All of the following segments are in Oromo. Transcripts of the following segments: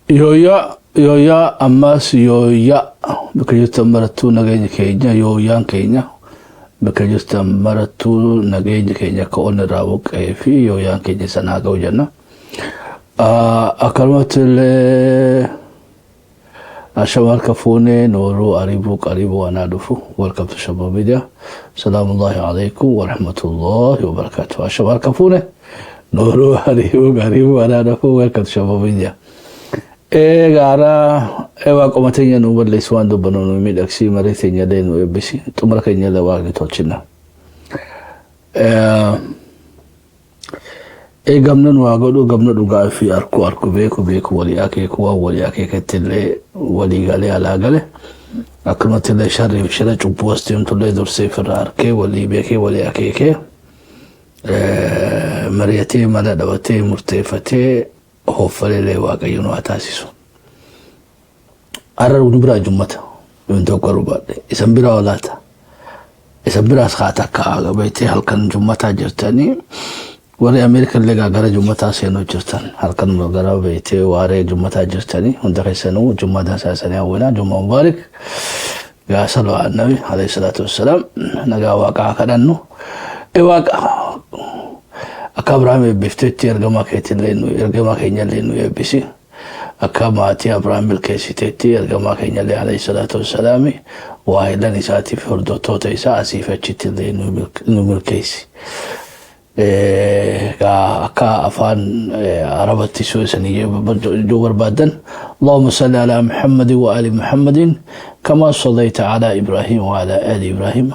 Yooyyaa yooyyaa ammas yooyyaa bakka jirtan marattuu nageenya keenya yooyyaan keenya bakka jirtan marattuu nageenya keenya akka onni irraa buqqa'ee fi yooyyaan keenya sanaa ga'u jenna. Akkanumatti illee ashama harka fuunee nooruu ariibuu qariibuu anaa dhufu welcome to Shaboo Media. Salaamullahi alaikum wa rahmatullahi wa barakatuh. Ashama harka fuune nooruu ariibuu qariibuu anaa dhufu welcome to Shaboo Media. Egaa waaquma teenya nu balleessi waan dubbannu nu miidhagsi marii teenya illee nu eebbisi xumura keenya illee waaqni tolchina. Ee gamna nu haa godhu gamna dhugaa fi arkuu arku beeku beeku walii akeeku waan walii akeeketti illee walii galee alaa gale akkanumatti illee sharrii fi shira cubbuu as deemtu illee dursee ofirraa arkee walii beekee walii akeekee mari'atee mala dhabatee murteeffatee hooffalee illee waaqayyo nu haa taasisu. Har'a nu biraa jummata yoon tokko garuu baadhe isan biraa olaata. Isan biraas haa takka beektee halkan jummataa jirtanii warri Ameerika illee gara jummataa seenuu jirtan halkan gara beektee waaree jummataa jirtanii hunda keessanuu jummaa dansaa isanii hawwinaa jummaa mubaarik gaa sallu ala nabi alayhi salaatu wassalaam nagaa waaqaa kadhannu e waaqa akka Abrahaam eebbifteetti ergamaa keetillee nu ergamaa keenyallee nu eebbisi. Akka maatii Abrahaam milkeessiteetti ergamaa keenyallee alayhi salaatu wassalaami waahillan isaatii fi hordoftoota isaa asii fi achitti illee nu milkeessi. Akka afaan Arabatti suu isanii jechuu barbaadan Allahumma salli ala Muhammadin wa ali Muhammadin kama sallayta ala Ibrahim wa ala ali Ibrahim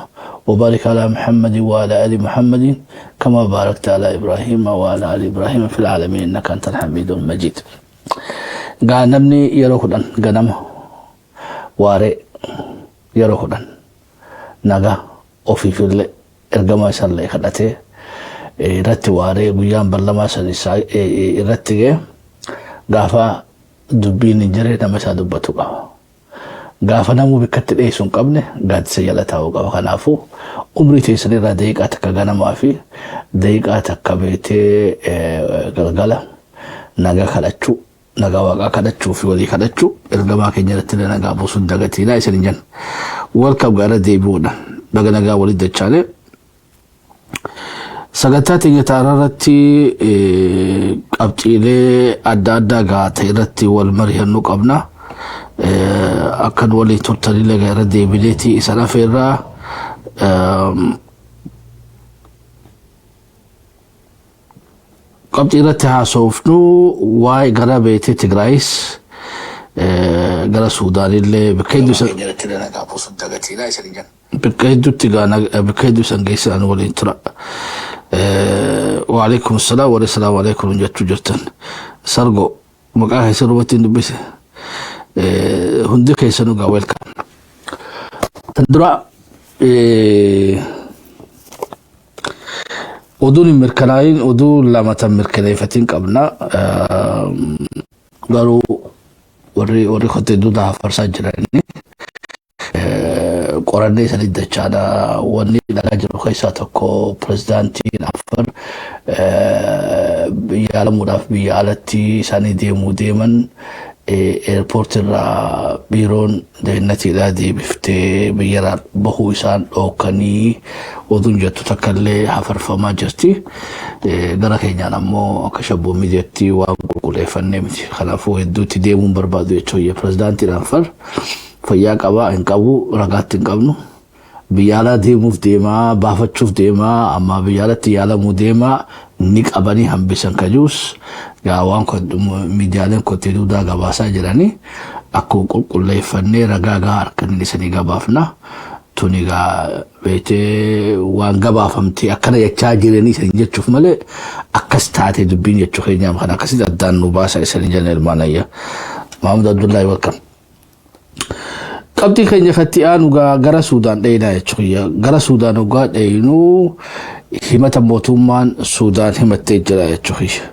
wa barik ala Muhammadin wa ala ali Muhammadin kama barakta ala Ibrahim wa ala ali Ibrahim fil alamin innaka antal hamidul majid. Gaa namni yeroo 10 ganama waaree yeroo 10 nagaa ofiifillee ergamaa isallee kadhatee irratti waaree guyyaan ballamaa san isaa irratti ga'e gaafa dubbiin hin jirre nama isaa dubbatu qaba. Gaafa namuu bikkatti dheessu hin qabne gaaddisa jala taa'uu qaba. Kanaafuu umrii teessan irraa daqiiqaa takka ganamaa fi daqiiqaa takka beetee galgala nagaa kadhachuu nagaa waaqaa kadhachuu fi walii kadhachuu ergamaa keenya irratti illee nagaa buusuun dagatiinaa isin hin jenna. Welcome gaara deebi'uudha. Baga nagaa walitti dachaane. Sagantaa teenya taara irratti qabxiilee adda addaa gahaa ta'e irratti wal mari'annuu qabna. Akka nu waliin turtanillee irra deebineeti isan afeerraa. Qabxii irratti haasofnu waa'ee gara beetee Tigraayis gara Suudaanillee bakka hedduu isa bakka hedduutti bakka hedduu isan geessan waliin tura. Waalaikum salaam wa salaamu alaikum jechuu jirtan. Sargo maqaa keessan rubatti hin dubbise. Hundi keessanuu gaa welcome. Tan dura oduun hin mirkanaa'in oduu lama tan mirkaneeffatiin qabna. Garuu warri warri kottee duudaa hafarsaa jiranii qorannee sanii dachaadha. Wanni dhagaa jiru keessaa tokko pirezidaantiin Afar yaalamuudhaaf biyya alatti isaanii deemuu deeman eerpoortii irraa biiroon deennatiidhaa deebiftee biyyarraa bahuu isaan dhookanii oduun jettu takka illee hafarfamaa jirti. Gara keenyaan ammoo akka shabboo miidiyaatti waan qulqulleeffannee miti. Kanaafuu hedduutti deemuun barbaadu jechuudha. Pirezidaantiin Afar fayyaa qabaa hin qabu ragaatti hin qabnu. Biyya alaa deemuuf deemaa baafachuuf deemaa amma biyya alatti yaalamuu deemaa ni qabanii hambisan kajuus gaa waan miidiyaaleen kottee duudaa gabaasaa jiranii akkuma qulqulleeffannee ragaa gaa harkan isanii gabaafna. Tuni gaa beetee waan gabaafamtee akkana jechaa jiranii isanii jechuuf malee akkas taatee dubbiin jechuu keenyaaf kan akkasitti addaan nu baasa isanii jenna ilmaan ayyaa. Mahamud Abdullahi welcome. Qabxii keenya katti aanu gara Suudaan dheeyinaa jechuudha. Gara Suudaan dhugaa dheeyinuu himata mootummaan Suudaan himattee jira jechuudha.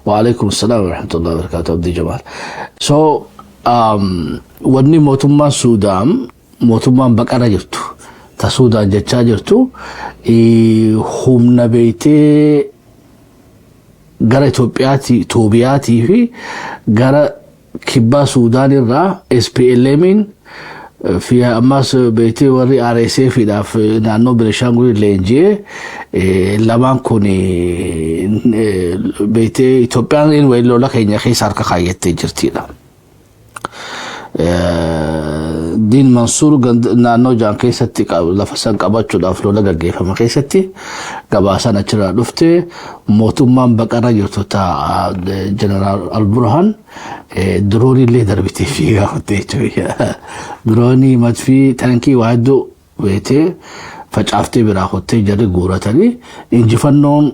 Waalaikum salaam wa rahmatullahi wa barakatuh Abdii Jamaal. So wanni mootummaan Suudaan mootummaan baqara jirtu ta Suudaan jechaa jirtu humna beeytee gara Itoophiyaatii Toobiyaatii fi gara Kibbaa Suudaan irraa SPLM'n fi ammas beektee warri RSF dhaaf naannoo Benishaangul leenji'ee lamaan kun beektee Itoophiyaan waliin lola keenya keessa harka kaayyattee jirtidha. Diin Mansuur naannoo jaan keessatti lafa san qabachuudhaaf lola gaggeeffama keessatti gabaasaan achirraa dhufte, mootummaan baqarra jirtu ta'a Jeneraal Alburhan diroonii illee darbitee fi gaafatte jechuudha. Diroonii, madfii, taankii waa hedduu beektee facaaftee biraa kottee jarri guuratanii injifannoon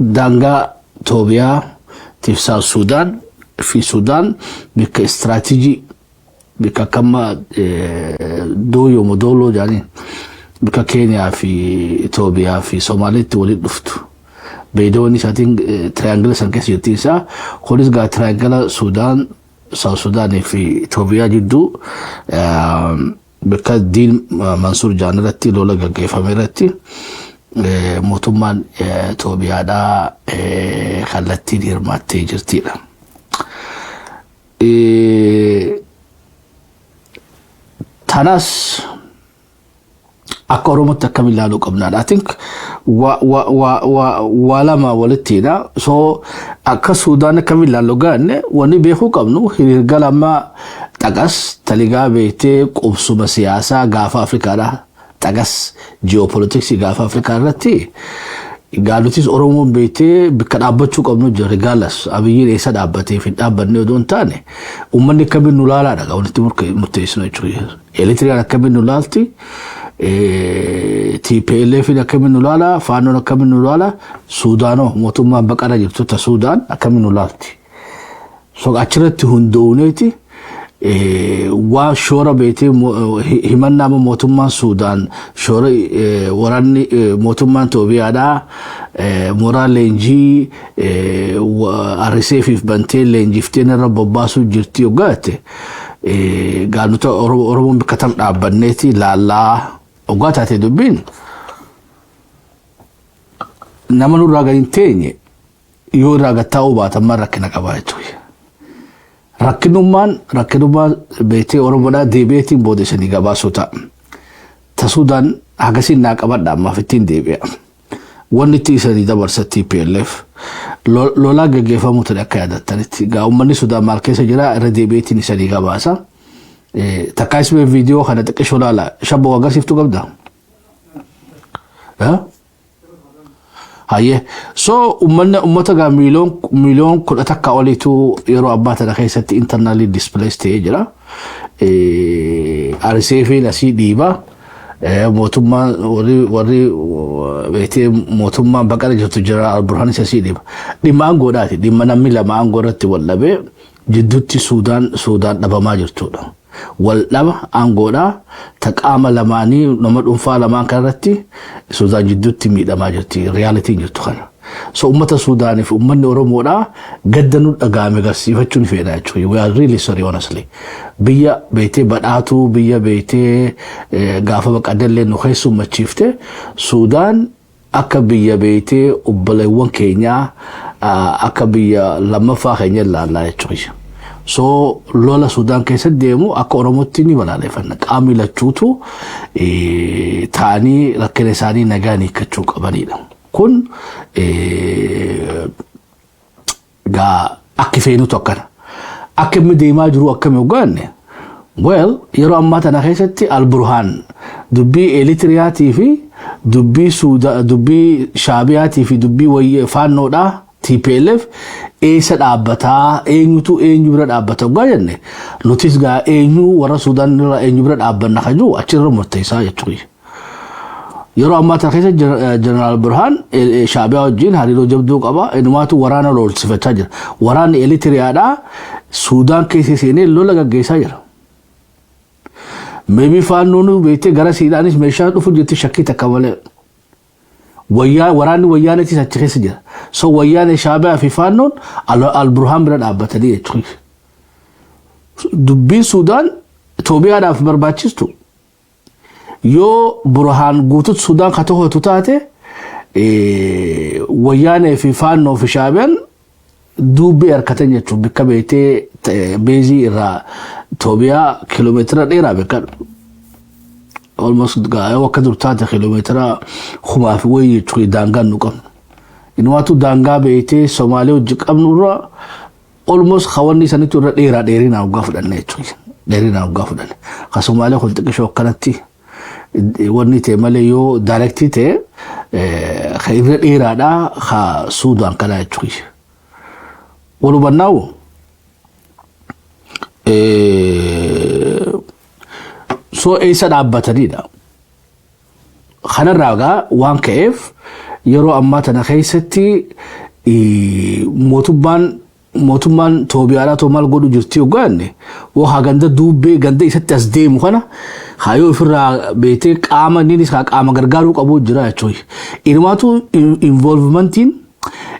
daangaa Toobiyaa tifsaa Suudaan fi Suudaan bikka istiraatiijii, bikka akkamma dooyoo modooloo jedhaniin, bikka Keeniyaa fi Itoobiyaa fi Somaaliitti walitti dhuftu. Beedoonni isaatiin triangle san keessa jirti isaa kunis gaa triangle Suudaan, South Sudaanii fi Itoobiyaa jidduu bikka Diin Mansuur jaan irratti lola gaggeeffame irratti mootummaan Itoobiyaadhaa kallattiin hirmaattee jirtidha. Tanas akka Oromootti akkamiin ilaaluu qabnaadha. I think waa lama walittiidha. So akka Suudaan akkamiin ilaallu gaanne, wanni beekuu qabnu hiriirgala amma xaqas taligaa beektee qubsuma siyaasaa gaafa Afrikaadha. Xaqas ji'oopolitiksii gaafa Afrikaa irratti gaalutis Oromoon beektee bakka dhaabbachuu qabnu jira. Regardless Abiyyiin eessa dhaabbatee fi dhaabbanne odoo hin taane, uummanni akkamiin nu laalaadha walitti murteessinu jechuudha. Eritiriyaan akkamiin nu laalti? TPLF akkamiin nu laala? Faannoon akkamiin nu laala? Suudaanoo mootummaan baqara jirtu ta Suudaan akkamiin nu laalti? So achirratti hundoofneeti waa shoora beetee himannaa mootummaan Suudaan shoora waraanni mootummaan Itoophiyaadhaa mooraa leenjii RSFif bantee leenjiftee irra bobbaasuu jirti yoggaate, gaanota Oromoon bakka tam dhaabbanneeti laallaa oggaa taate, dubbiin nama nurraa gadi hin teenye yoo irraa gattaa'uu baatan maal rakkina qabaa jechuudha. Rakkinummaan beektee Oromoodhaa deebi'eetiin booda isanii gabaasuu ta'a. Ta Suudaan hagasiin naa qabadha, ammaaf ittiin deebi'a. Wanni itti isanii dabarsa TPLF lolaa gaggeeffamuu ture akka yaadattanitti. Gaa uummanni Sudaan maal keessa jira irra deebi'eetiin isanii gabaasa. Takkaa ismee viidiyoo kana xiqqishoo laala. Shabboo agarsiiftuu qabda. Hayyee. So uummanni uummata gaa miiliyoon 11 oliitu yeroo ammaa tana keessatti internally displaced ta'ee jira. RSF'n asii dhiiba. Mootummaan warri beektee mootummaan baqara jirtu jira, Alburhaanis asii dhiiba. Dhimma aangoodhaati. Dhimma namni lama aangoo irratti wal dhabee jidduutti Suudaan dhabamaa jirtudha. Wal dhaba aangoodhaa ta qaama lamaanii, nama dhuunfaa lamaan kanarratti Suudaan jidduutti miidhamaa jirti. Realityn jirtu kana. So uummata Suudaaniif uummanni Oromoodhaa gadda nu dhaga'ame agarsiifachuun fedha jechuudha. We are really sorry, honestly. Biyya beektee badhaatuu, biyya beektee gaafa baqadellee nu keessummachiifte Suudaan akka biyya beektee obboleewwan keenyaa, akka biyya lammaffaa keenya ilaallaa jechuudha. So lola Sudaan keessatti deemu akka Oromootti ni balaaleffanna. Qaamni lachuutu ta'anii rakkina isaanii nagaan hiikkachuu qabanidha. Kun gaa akki feenutu akkana. Akka inni deemaa jiru akkami hoggaanne? Well, yeroo ammaa tana keessatti Alburhaan dubbii Eritiriyaatii fi dubbii Suudaa, dubbii Shaabiyaatii fi dubbii Faannoodhaa TPLF eessa dhaabbataa, eenyutu eenyu bira dhaabbata hoggaa jenne, nutis gaa eenyu warra Suudaan irraa eenyu bira dhaabbanna kajuu achirra murteessaa jechuudha. Yeroo ammaa tana keessa Jeneraal Burhaan Shaabiyaa wajjin hariiroo jabduu qaba. Inumaatu waraana lolsifachaa jira. Waraanni Eritiriyaadhaa Suudaan keessa seenee lola gaggeessaa jira. Maybe Faannoon beektee gara siidhaanis meeshaa dhufu jirti shakkii takka malee. Waraanni wayyaanetis achi keessa jira. So wayyaane, Shaabiyaa fi Faannoon Alburhaan bira dhaabbatanii jechuudha. Dubbiin Suudaan Itoophiyaadhaaf barbaachistu yoo Burhaan guututti Sudaan ka to'atu taate, wayyaanee fi Faannoo fi Shaabiyaan Duubbee harkatan jechuun bakka beektee beezii irraa Itoophiyaa kiiloomeetira dheeraa bakka almost akka dur taate kiiloomeetira kumaa fi wayii jechuudha daangaan nu qabnu. Inumaatu daangaa beektee Somaalee hojii qabnu irra almost hawanni sanitti irra dheeraa dheerinaa waggaa fudhanne jechuudha. Dheerinaa waggaa fudhanne. Ka Somaalee kun xiqqishoo akkanatti wanni ta'e malee, yoo direct ta'e ka irra dheeraadhaa ka Suudaan kanaa jechuudha. Wal hubannaa'u, so eessa dhaabbatanidha. Kanarraa gaa waan ka'eef yeroo ammaa tana keessatti mootummaan Itoophiyaadhaa too maal godhu jirti yoggaanne, waa ganda duubbee ganda isatti as deemu kana haayoo ofirraa beetee qaama inni qaama gargaaruu qabu jira jechuudha. Inumaatu involvementiin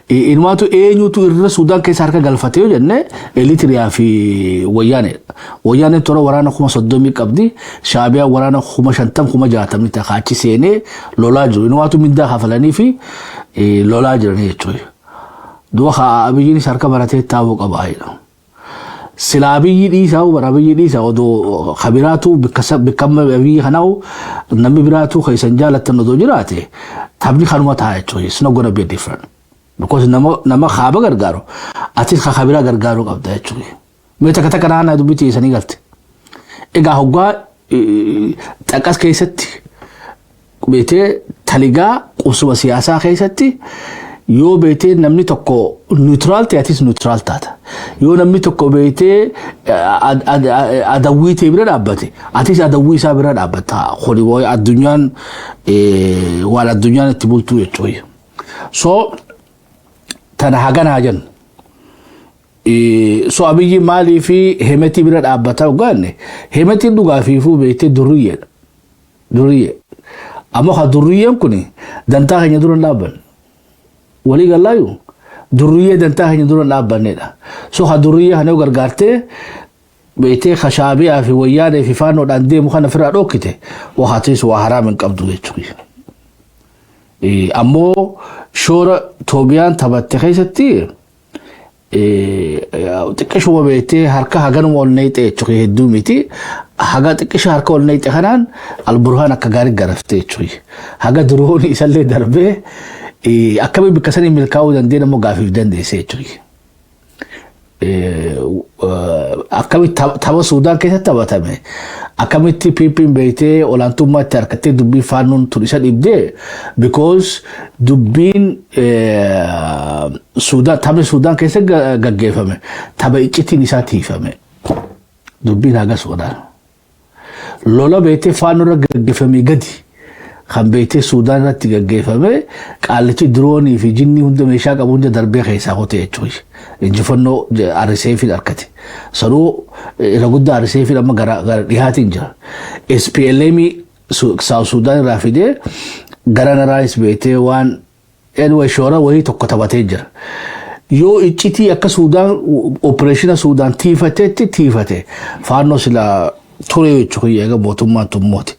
inumaatu eenyutu irra Suudaan keessa harka galfatee yoo jenne, Eritiriyaa fi Wayyaaneedha. Wayyaaneen toora waraana 30,000 qabdi. Shaabiyaan waraana 50,000, 60,000 ta'a achi seenee lolaa jiru. Inumaatu mindaa kafalanii fi lolaa jiranii jechuudha. Du'a haa Abiyyiinis harka baratee taa'uu qaba jedha. Sila Abiyyi dhiisaa, bara Abiyyi dhiisaa, odoo kabiraatu bikka Abiyyi kanaa'u namni biraatu kan isan jaalattan odoo jiraate, taphni kanuma ta'a jechuudha. It's not gonna be different. Because nama kaaba gargaaru atis ka kabiraa gargaaruu qabda jechuudha. Mee takka takka naannaa dubbii isanii galte. Egaa hoggaa xaqas keessatti beetee taligaa qubsuma siyaasaa keessatti yoo beetee namni tokko neutral ta'e, atis neutral taata. Yoo namni tokko beetee adawwii ta'e bira dhaabbate, atis adawwii isaa bira dhaabbatta. Kuni addunyaan waan addunyaan itti bultuu jechuudha. So tana haganaa jennu. So Abiyyi maalii fi Hemetii bira dhaabbataa hoggaanne, Hemetiin dhugaafiifuu beektee durriyyeedha. Durriyyee. Ammoo haa durriyyeen kun dantaa keenya dura hin dhaabbanne. Walii gallaayu, durriyyee dantaa keenya dura hin dhaabbannedha. So haa durriyyee kana yoo gargaartee beektee kashaabiyaa fi Wayyaanee fi Faannoodhaan deemu kana ofirraa dhokkite, waa haatiis waa haraam hin qabdu jechuudha. Ammoo shoora Toobiyaan taphatte keessatti xiqqishuma beektee harka haganuma ol neexe jechuudha, hedduu miti. Haga xiqqisha harka ol neexe kanaan Alburhaan akka gaarii garafte jechuudha. Haga duroon isallee darbee akkamiin bakka sanii milkaa'uu dandeenye ammoo gaafiif dandeesse jechuudha. Akkamitti tapha Suudaan keessatti taphatame, akkamitti PP'n beektee olaantummaa itti harkattee dubbii Faannoon tun isa dhibdee, because dubbiin Suudaan, taphni Suudaan keessa gaggeeffame tapha iccitiin isaa tiifame, dubbiin hagas godhaan. Lola beektee Faannoo irra gaggeeffame gadi kan beektee Suudaan irratti gaggeeffame, qaallichi diroonii fi jinni hunda meeshaa qabu hunda darbee keessaa qote jechuudha. Injifannoo RSF harkate. Sanuu irra guddaa RSF amma gara dhihaatiin jira. SPLM South Suudaan irraa fidee gara naraayis beektee waan anyway shoora wayii tokko taphatee jira. Yoo iccitii akka Suudaan operation Suudaan tiifateetti tiifate, Faannoo sila ture jechuudha eega mootummaan tummooti.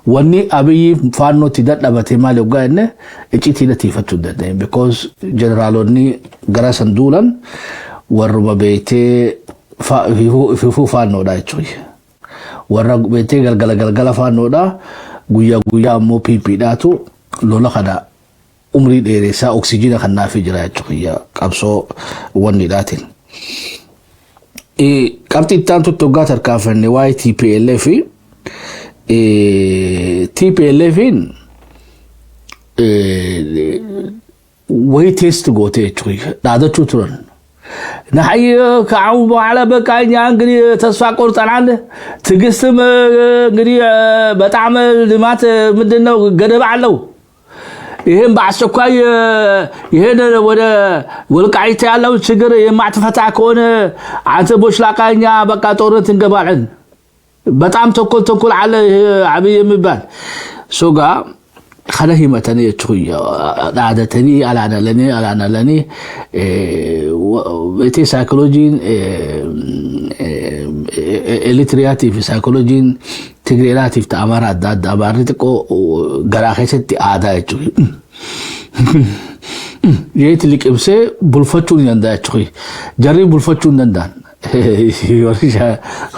Wanni Abiyyi Faannootti dadhabate maali hoggaa jenne, iccitiidha tiifachuu hin dandeenye. Because jeneraalonni gara san duulan warruma beektee ififuu Faannoodha jechuudha. Warra beektee galgala galgala Faannoodha, guyyaa guyyaa ammoo PPdhaatu lola kana umrii dheeressaa oksijiina kan naafii jira jechuudha qabsoo wannidhaatiin. Qabxii itti aantutti hoggaa tarkaanfanne, waa'ee TPLF, TPLFin wayii test gootee jechuudha dhaadachuu turan. ናይ ከአሁን በኋላ በቃ እኛ እንግዲህ ተስፋ ቆርጠናል። ትዕግስትም እንግዲህ በጣም ልማት ምንድን ነው ገደብ አለው። ይህም በአስቸኳይ ይህን ወደ ወልቃይት ያለው ችግር የማትፈታ ከሆነ አንተ ቦሽላቃ እኛ በቃ ጦርነት እንገባለን። በጣም ተንኮል ተንኮል አለ አብይ የሚባል so gaa kana himatanii jechuudha, dhaadatanii alaanalanii alaanalanii beetee saayikoloojiin Eritiriyaatii fi saayikoloojiin Tigreeraatiif ta'e Amaaraa adda adda. Amaarri xiqqoo garaa keessatti aadaa jechuudha. Jeeti liqimsee bulfachuu ni danda'a jechuudha. Jarri bulfachuu hin danda'an.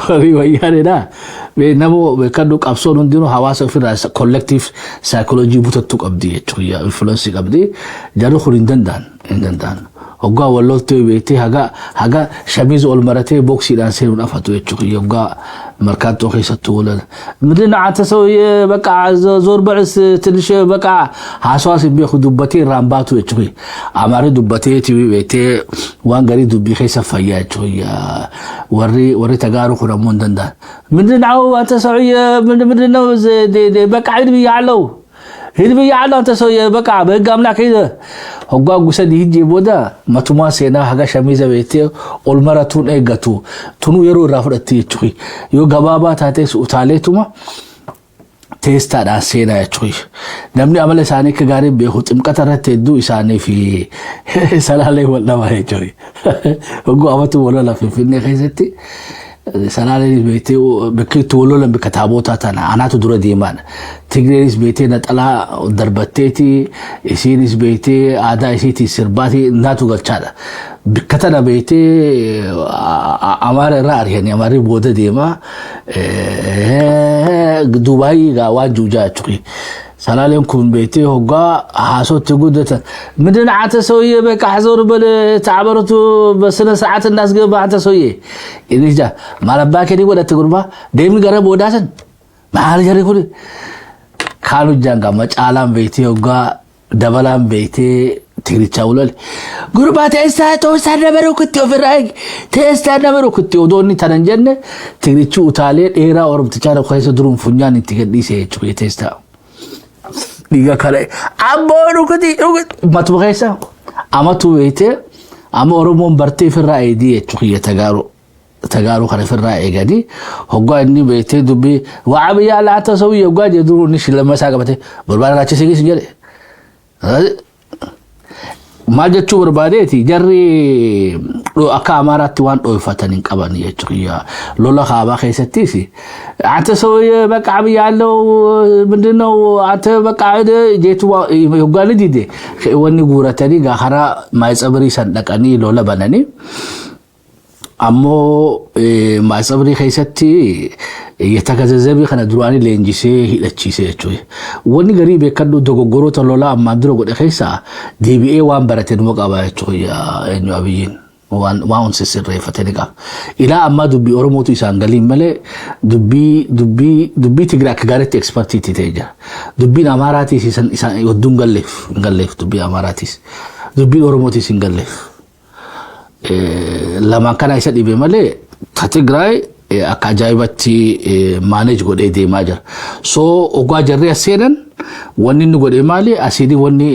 Warri Wayyaaneedha. Nama beekadhu, qabsoon hundinuu hawaasa ofirraa collective psychology butattuu qabdi jechuudha. Influence qabdi. Jarri kun hin danda'an. Hin danda'an. Hoggaa walloltee beektee haga shamiz ol maratee boksiidhaan seenuun afatu jechuudha. Hoggaa Markaatoo keessattuu walan. ምንድን ነው አንተ ሰውዬ? በቃ ዞር በልስ ትንሽ፣ በቃ haasawaas hin beeku, dubbatee irraan baatu jechuudha. Amaarri dubbatee beektee waan garii dubbii keessa fayyaa jechuudha. Warri Tagaaru kun ammoo hin danda'an. ምንድን ነው አንተ ሰውዬ? ምንድን ነው? በቃ ሂድ ብያለሁ። ሂድ ብያለሁ አንተ ሰውዬ፣ በቃ በህግ አምላክ ሂድ። Hoggaa gusanii hijjee booda matumaa seenaa haga shamiza beektee ol maratuun eeggatu tunuu yeroo irraa fudhatti jechuudha. Yoo gabaabaa taates utaaleetuma teestaadhaan seenaa jechuudha. Namni amala isaanii akka gaarii beeku Ximqata irratti hedduu isaanii fi Salaalee wal dhaba jechuudha. Hogguu amatu wal lola Finfinnee keessatti Salaaleenis beektee bakki itti wal lolan bakka taabotaa tana anaatu dura deemaadha. Tigreenis beektee naxalaa darbatteeti, isiinis beektee aadaa isiitiin sirbaatii naatu galchaadha. Bakka tana beektee Amaara irraa arganii Amaarri booda deemaa Dubaayii gaa waan juujaa jechuudha. Salaaleen kun beektee hoggaa haasootti guddatan. ምንድን ነው አንተ ሰውዬ? በቃ ዞር በል፣ ታበረቱ በስነ ስርዓት እናስገባ አንተ ሰውዬ። እንጃ maal abbaa keetii godhatte gurbaa, deemni gara boodaasan maal jarri kun kaanu janga macaalaan beektee hoggaa dabalaan beektee Tigrichaa ulale. Gurbaa, teessaa toossaa nama rukutti, ofirraa eegi, teessaa nama rukutti. Odoo inni tanan jenne Tigrichi utaalee dheeraa Oromtichaa keessa duruun funyaan itti gadhiise jechuudha teessaa. Dhiiga kana abboo rukuti matuma keessa amatu beektee amma Oromoon bartee ofirraa eegdii jechuudha. Tagaaru Tagaaru kana ofirraa eeganii hoggaa inni beektee dubbii waa biyya laata ሰውዬ hoggaa jedhu inni shilama isaa qabate barbaada raachisee geessu jedhe. Maal jechuu barbaadeeti, jarri akka Amaaraatti waan dhoofatan hin qaban jechuudha. Lola kaabaa keessattis አንተ ሰውዬ በቃ ብያለሁ፣ ምንድን ነው አንተ በቃ jeetu hoggaa ni dide wanni guuratanii gaa karaa Maayitsabirii san dhaqanii lola bananii. Ammoo Maayitsabirii keessatti Yatakazazabii kana duraanii leenjisee hidhachiise jechuudha. Wanni garii beekadhu, dogoggoroota lolaa ammaan dura godhe keessaa deebi'ee waan barate numa qaba jechuudha eenyu Abiyyiin. Waan sirreeffate ni qaba. Ilaa ammaa dubbii Oromootu isaan galiin malee dubbii Tigraay akka gaariitti expertiitti ta'ee jira. Dubbiin Amaaraatiis isaan hedduu hin galleef, dubbii Amaaraatiis. Dubbiin Oromootiis hin galleef. Lamaan kana isa dhibe malee ta Tigraay akka ajaa'ibatti manage godhee deemaa jira. So ogaa jarri as seenan wanni inni godhe maali? Asiin wanni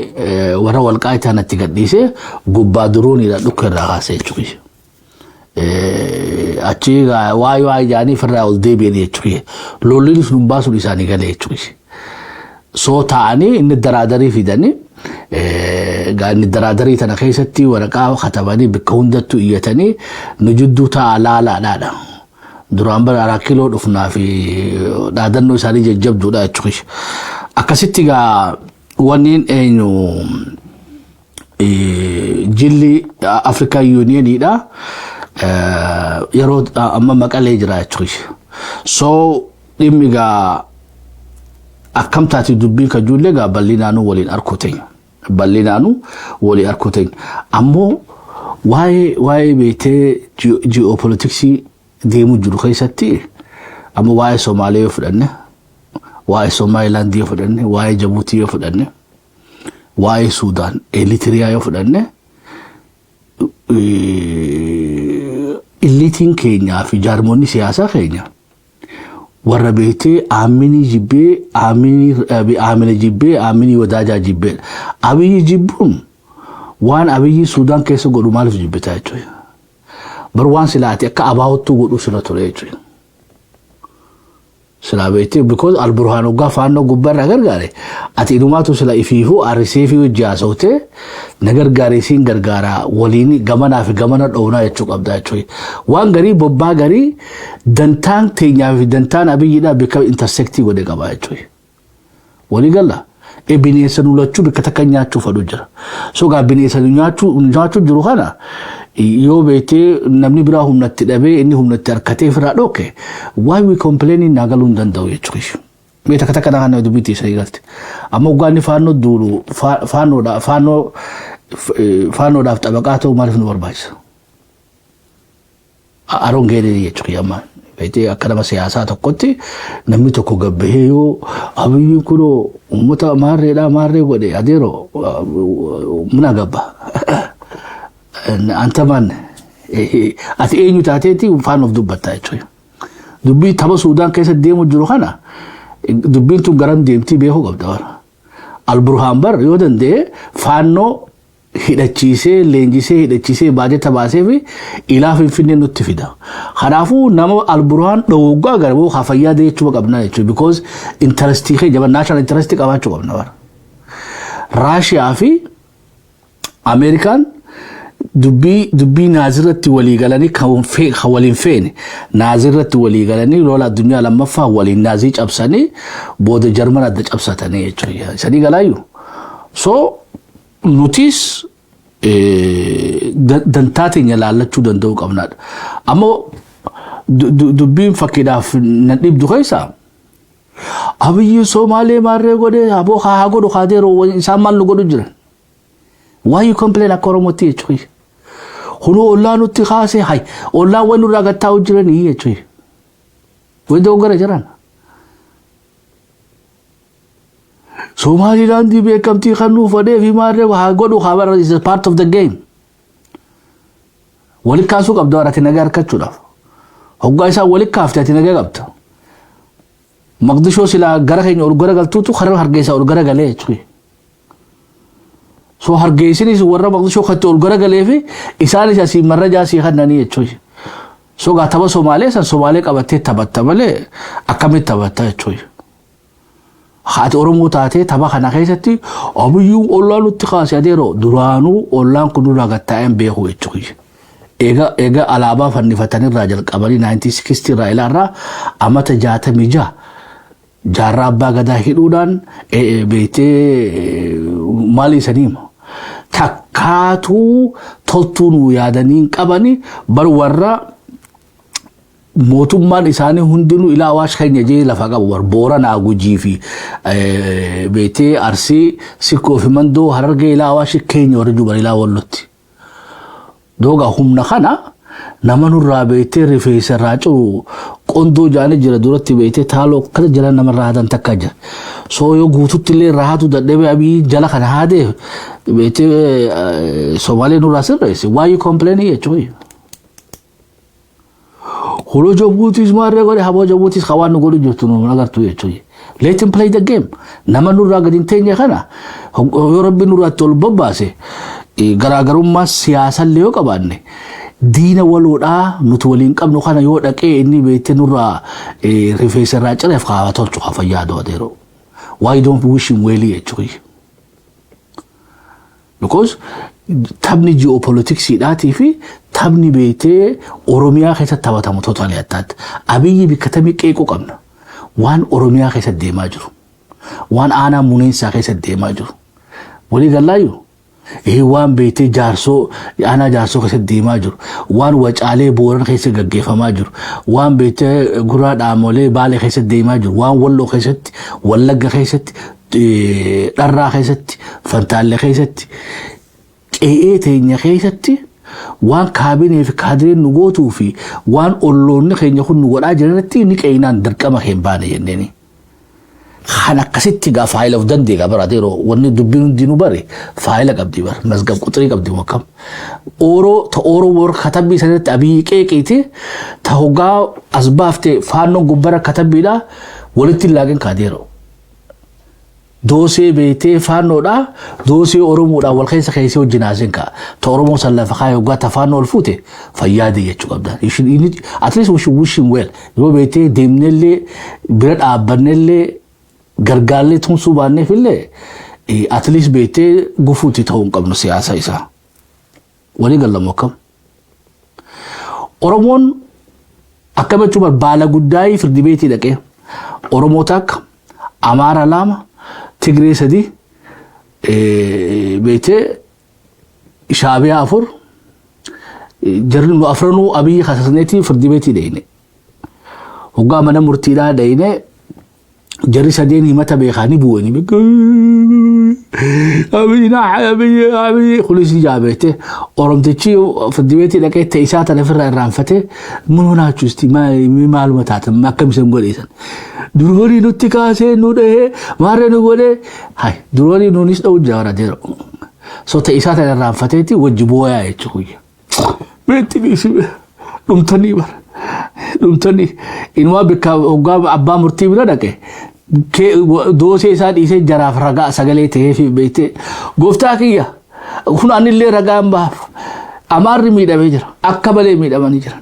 warra Walqaa natti gadhiise gubbaa duruunidha dhukka irraa kaasee jechuudha. Achi waa waa ijaanii ofirraa ol deebi'an jechuudha. Lolliin sun baasuun isaanii galee jechuudha. So taa'anii inni daraadarii fidanii inni daraadarii tana keessatti waraqaa katabanii bakka hundattuu iyyatanii nu jidduu taa'a laalaadhaadha. Duraan bara 4 kiiloo dhufnaa fi dhaadannoo isaanii jajjabduudha jechuudha. Akkasitti gaa wanni eenyu jilli African Unioniidha. Yeroo amma Maqalee jira jechuudha. So dhimmi gaa akkam taati dubbiin kan ijoollee gaa bal'inaanuu waliin arkuu teenya. Bal'inaanuu waliin arkuu teenya. Ammoo waa'ee beektee geopoliticsii deemuu jiru keessatti amma waa'ee Somaalee yoo fudhanne, waa'ee Somaalilaandii yoo fudhanne, waa'ee Jabuutii yoo fudhanne, waa'ee Suudaan, Eritiriyaa yoo fudhanne, illiitiin keenyaa fi jaarmoonni siyaasaa keenya warra beektee aaminii jibbee, aamina jibbee, aaminii wadaajaa jibbee Abiyyi jibbuun waan Abiyyi Suudaan keessa godhu maaliif jibbitaa jechuudha. Bar waan silaati akka abaawottuu godhu sira ture jechuudha. Silaa beektee because Alburhaan hoggaa Faannoo gubbaarraa gargaare ati inumaatu sila ifiifuu arisee fi hojii haasawtee na gargaare isiin gargaara waliin gamanaa fi gamana dhownaa jechuu qabda jechuudha. Waan garii bobbaa garii dantaan teenyaa fi dantaan Abiyyiidhaa bakka intersectii godhe qaba jechuudha. Walii galla. Bineensa nu lachuu bakka takka nyaachuu fedhu jira. So gaa bineensa nu nyaachuu jiru kana yoo beektee namni biraa humnatti dhabee, inni humnatti harkatee ofirraa dhooke, why we complaining? Naa galuu hin danda'u jechuudha. Mee takka takka kana dubbitti isa galte. Amma hoggaan inni faannoo duulu, faannoodha faannoo faannoodhaaf xabaqaa ta'u maaliif nu barbaachisa? Aroon geedee jechuudha amma. Beektee, akka nama siyaasaa tokkotti namni tokko gabbahee yoo Abiyyiin kunoo uummata maarreedhaa maarree godhe, adeero muna gabba. Anta maan, ati eenyu taateeti faannoof dubbatta jechuudha? Dubbii tapha Suudaan keessa deemu jiru kana, dubbiin tun garam deemtii beekuu qabda bara. Alburhaan bar yoo danda'e faannoo hidhachiisee, leenjisee, hidhachiisee, baajata baasee fi ilaa Finfinnee nutti fida. Kanaafuu nama Alburhaan dhowwaa gara haa fayyaa jechuu qabna jechuudha. Because interestii keenya jaba, national interestii qabaachuu qabna bara. Raashiyaa fi Ameerikaan dubbii naazirratti walii galanii, kan waliin feene naazirratti walii galanii, lola addunyaa lammaffaa waliin naazii cabsanii, booda Jarman adda cabsatanii jechuudha. Sanii galaayyuu. So nutis dantaa teenya laallachuu danda'uu qabnaadha. Ammoo dubbiin fakkiidhaaf na dhibdu keessa, Abiyyi Somaalee maarree godhee, aboo haa godhu haa deeroo, isaan maal nu godhu jiran? Why you complain akka Oromootti jechuudha? Kunoo ollaa nutti kaasee, hay ollaan waan nurraa gattaa'u jiranii jechuudha. Wayii dogoggora jiran. Somaalilaandii beekamtii kan nuuf fadhee fi maarree haa godhu haa bara, is a part of the game. Wali kaasuu qabda ati nagaa harkachuudhaaf. Hoggaa isaa wali kaafte ati nagaa qabda. Maqdishoo silaa gara keenya ol gara galtuutu karaa Hargeysaa ol gara galee jechuudha. So Hargeysinis warra Maqdishoo katti ol gara galee fi isaanis asii marrajaa asii kannanii jechuudha. So gaa tapha Somaalee san Somaalee qabattee taphatta malee akkamitti taphatta jechuudha? Haati Oromoo taatee tapha kana keessatti Abiyyuun ollaa nutti kaase, adeeroo duraanuu ollaan kun nurraa gattaa'een beeku jechuudha. Eega alaabaa fannifatanirraa jalqabanii 1960 irraa ilaarraa amata 66 jaarraa abbaa gadaa hidhuudhaan beektee maal isanii hima. Takkaatuu toltuu nuu yaadanii hin qabani bar. Warra mootummaan isaanii hundinuu ilaa Awaash keenya jee lafa qabu bar, Booranaa, Gujii fi beektee Arsii, Sikkoo fi Mandoo, Harargee ilaa Awaash keenya warra juban ilaa Wallotti. Dooga humna kana nama nurraa beektee rifeensa irraa ciru qondoo jaanii jira duratti, beektee taaloo akkana jala namarraa haatan takka jira. So yoo guututti illee irraa haatu dadhabee Abii jala kana haadee beektee Somaalee nurraa sirreesse, why you complaining jechuudha? Huloo Jabuutis maarree godhe, haboo Jabuutis hawaan nu godhu jirtu nu agartu jechuudha. Let him play the game. Nama nurraa gadi hin teenye kana yoo Rabbi nurraatti ol bobbaase, garaagarummaa siyaasallee yoo qabaanne, diina waloodhaa nuti waliin qabnu kana yoo dhaqee inni beektee nurraa rifeensa irraa cireef haa tolchu, haa fayyaadu adeeroo. Why don't wish him well jechuudha? Because taphni ji'oopolitiksiidhaatii fi taphni beektee Oromiyaa keessatti taphatamu totally adda adda. Abiyyi bikka tamii qeequu qabna. Waan Oromiyaa keessatti deemaa jiru. Waan aanaa muneensaa keessatti deemaa jiru. Walii gallaayyuu? Waan beektee Jaarsoo, aanaa Jaarsoo keessatti deemaa jiru. Waan Wacaalee Booran keessa gaggeeffamaa jiru. Waan beektee Guraa Dhaamolee Baalee keessatti deemaa jiru. Waan Walloo keessatti, Wallagga keessatti, Dharraa keessatti, Fantaallee keessatti, qe'ee teenya keessatti waan kaabinee fi kaadireen nu gootuu fi waan olloonni keenya kun nu godhaa jiranitti ni qe'inaan dirqama hin baane jenneeni. Kan akkasitti gaa faayila of danda'e gaa baraate yeroo wanni dubbiin hundinuu bare faayila qabdi bara mazgab quxirii qabdi wakkam. Ooroo ta ooroo warra katabbii sanatti Abiyyi qeeqiiti ta hoggaa as baaftee faannoon gubbara katabbiidha walitti hin laaqin kaadeeroo. Doosee beektee faannoodha doosee Oromoodhaan wal keessa keessee wajjin haasin ka'a. Ta Oromoo san lafa kaayee hoggaa ta faannoo ol fuute fayyaade jechuu qabda. At least we should wish him well. Yoo beektee deemnellee bira dhaabbannellee gargaarlee tumsuu baanneef illee, at least beektee gufuutti ta'uu hin qabnu siyaasa isaa. Walii gallamu akkam? Oromoon akkam jechuun baala guddaayii firdi beetii dhaqee Oromoo takka, Amaara lama, Tigree 3, beektee, Shaabiyaa 4, jarri nu afranuu Abiyyi kasasneetii firdi beetii dheyne. Hoggaa mana murtiidhaa dheyne, jarri sadeen himata beekaanii bu'anii, "Abiyyi naa, Abiyyi, Abiyyi," kunis jaabeete. Oromtichi firdi beetii dhaqee ta'e isaa tana ofirraa irraanfatee, "Mun honaachuusti, maaluma taatan, akkam isin godheessan? Duroonii nutti kaasee nu dhahee, maarree nu godhee?" Hay, duroonii nuunis dha'u jira. So ta'e isaa tana irraanfateeti wajji booyaa jechuudha. Beetti dhiisi, dhumtanii bara dhumtanii. Inumaa bikka hoggaa abbaa murtii bira dhaqe, doosee isaa dhiisee jaraaf ragaa sagalee ta'ee fi, beektee, "Gooftaa kiyya, kun anillee ragaan baaf. Amaarri miidhamee jira, akka malee miidhamanii jiran.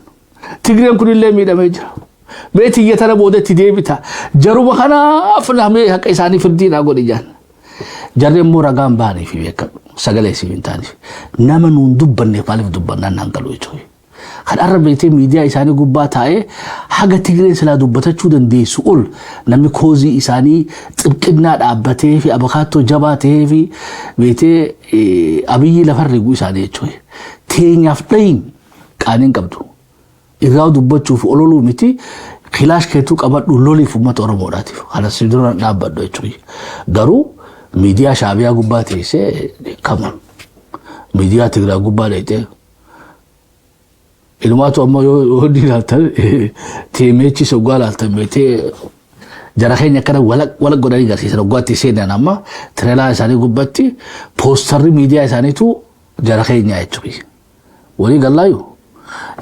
Tigreen kunillee miidhamee jira. Beeti iyya tana boodatti deebita. Jaruma kanaaf namee haqa isaanii firdiidhaa godhi," jaan. Jarri immoo ragaan bahanii fi beekadhu, sagalee siif hin taaneef. Nama nuun dubbanneef maaliif dubbannaan naan galu jechuudha. Kan arra beektee miidiyaa isaanii gubbaa taa'ee haga Tigreen silaa dubbatachuu dandeessu ol namni cause isaanii xibqinnaa dhaabbatee fi abakaattoo jabaa ta'ee fi beektee Abiyyi lafarra riguu isaanii jechuudha. Teenyaaf dhayin qaaniin qabdu. Irraa dubbachuuf ololuu miti, kilaash keetuu qabadhu loliif uummata Oromoodhaatiif. Kana si dura dhaabbadhu jechuudha. Garuu miidiyaa Shaabiyaa gubbaa teessee kama miidiyaa Tigraay gubbaa dheexee ilumaatu ammoo yoo inni ilaaltan, teemeechi soggaa ilaaltan, beektee, jara keenya akkana walaq walaq godhanii agarsiisan. Waggaatti seenan amma tireelaa isaanii gubbatti poosterri miidiyaa isaaniitu jara keenya jechuudha. Walii gallaayu.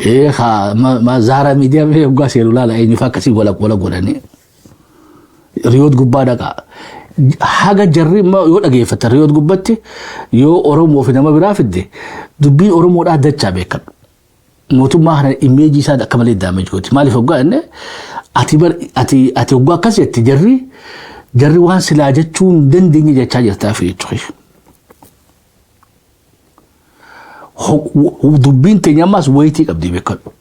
Ee, ma zaara miidiyaa mee waggaa seenu laala, eenyufa akkasii walaq walaq godhanii. Riyoot gubbaa dhaqaa. Haga jarri yoo dhageeffatan, Riyoot gubbatti yoo Oromoo fi nama biraa fidde, dubbiin Oromoodhaa dachaa beekadhu. Mootummaa kana image isaa akka malee damage gooti. Maaliif hoggaa inni ati bar ati hoggaa akkas jette, jarri waan silaa jechuu hin dandeenye jechaa jirtaa fi jechuudha. Dubbiin teenya ammaas wayitii qabdi, beekadhu.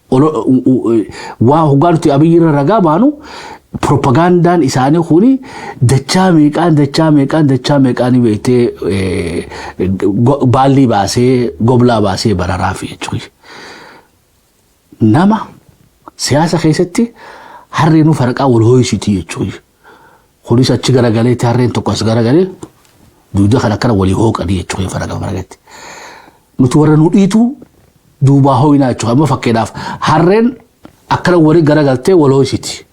Waa hoggaa nuti Abiyyi irra ragaa baanu, propagandaan isaanii kuni dachaa meeqaan, dachaa meeqaan, dachaa meeqaan beektee baallii baasee goblaa baasee bararaa fi jechuudha. Nama siyaasa keessatti harreenuu faraqaa wal hooyisitii jechuudha. Kunis achi garagalee, harreen tokko as garagalee, duuda kan akkana walii hooqanii jechuudha faraqa faraqatti. Nuti warra nu dhiitu duubaa hooyinaa jechuudha. Amma fakkeenyaaf harreen akkana walii garagaltee wal hooyisiti.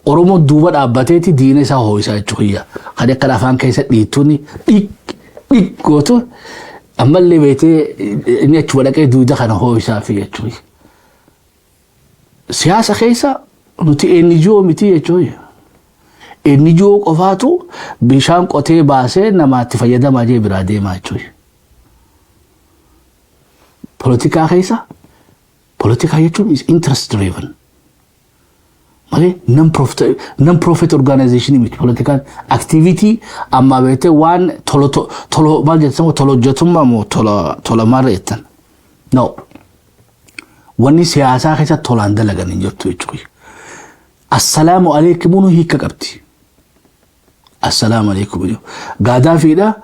Oromoon duuba dhaabbateeti diina isaa hooyisaa jechuudha. Kan akkana afaan keessa dhiittuun dhiq dhiq gootu, ammallee beetee inni achuma dhaqee duuda kana hooyisaa fi jechuudha. Siyaasa keessa nuti NGO miti jechuudha. NGO qofaatu bishaan qotee baasee namaatti fayyadamaa jee biraa deemaa jechuudha. Poolitikaa keessa, poolitikaa jechuun is interest driven. Malee non profit organization miti poolitikaan. Activity ammaa beektee waan tolo tolo maal jettan, tola hojjetummaa moo tola tola maal jettan? No. Wanni siyaasaa keessa tolaan dalagan hin jirtu jechuudha. Assalaamu alaikum hiika qabdi. Assalaamu alaikum. Gaadaafiidha,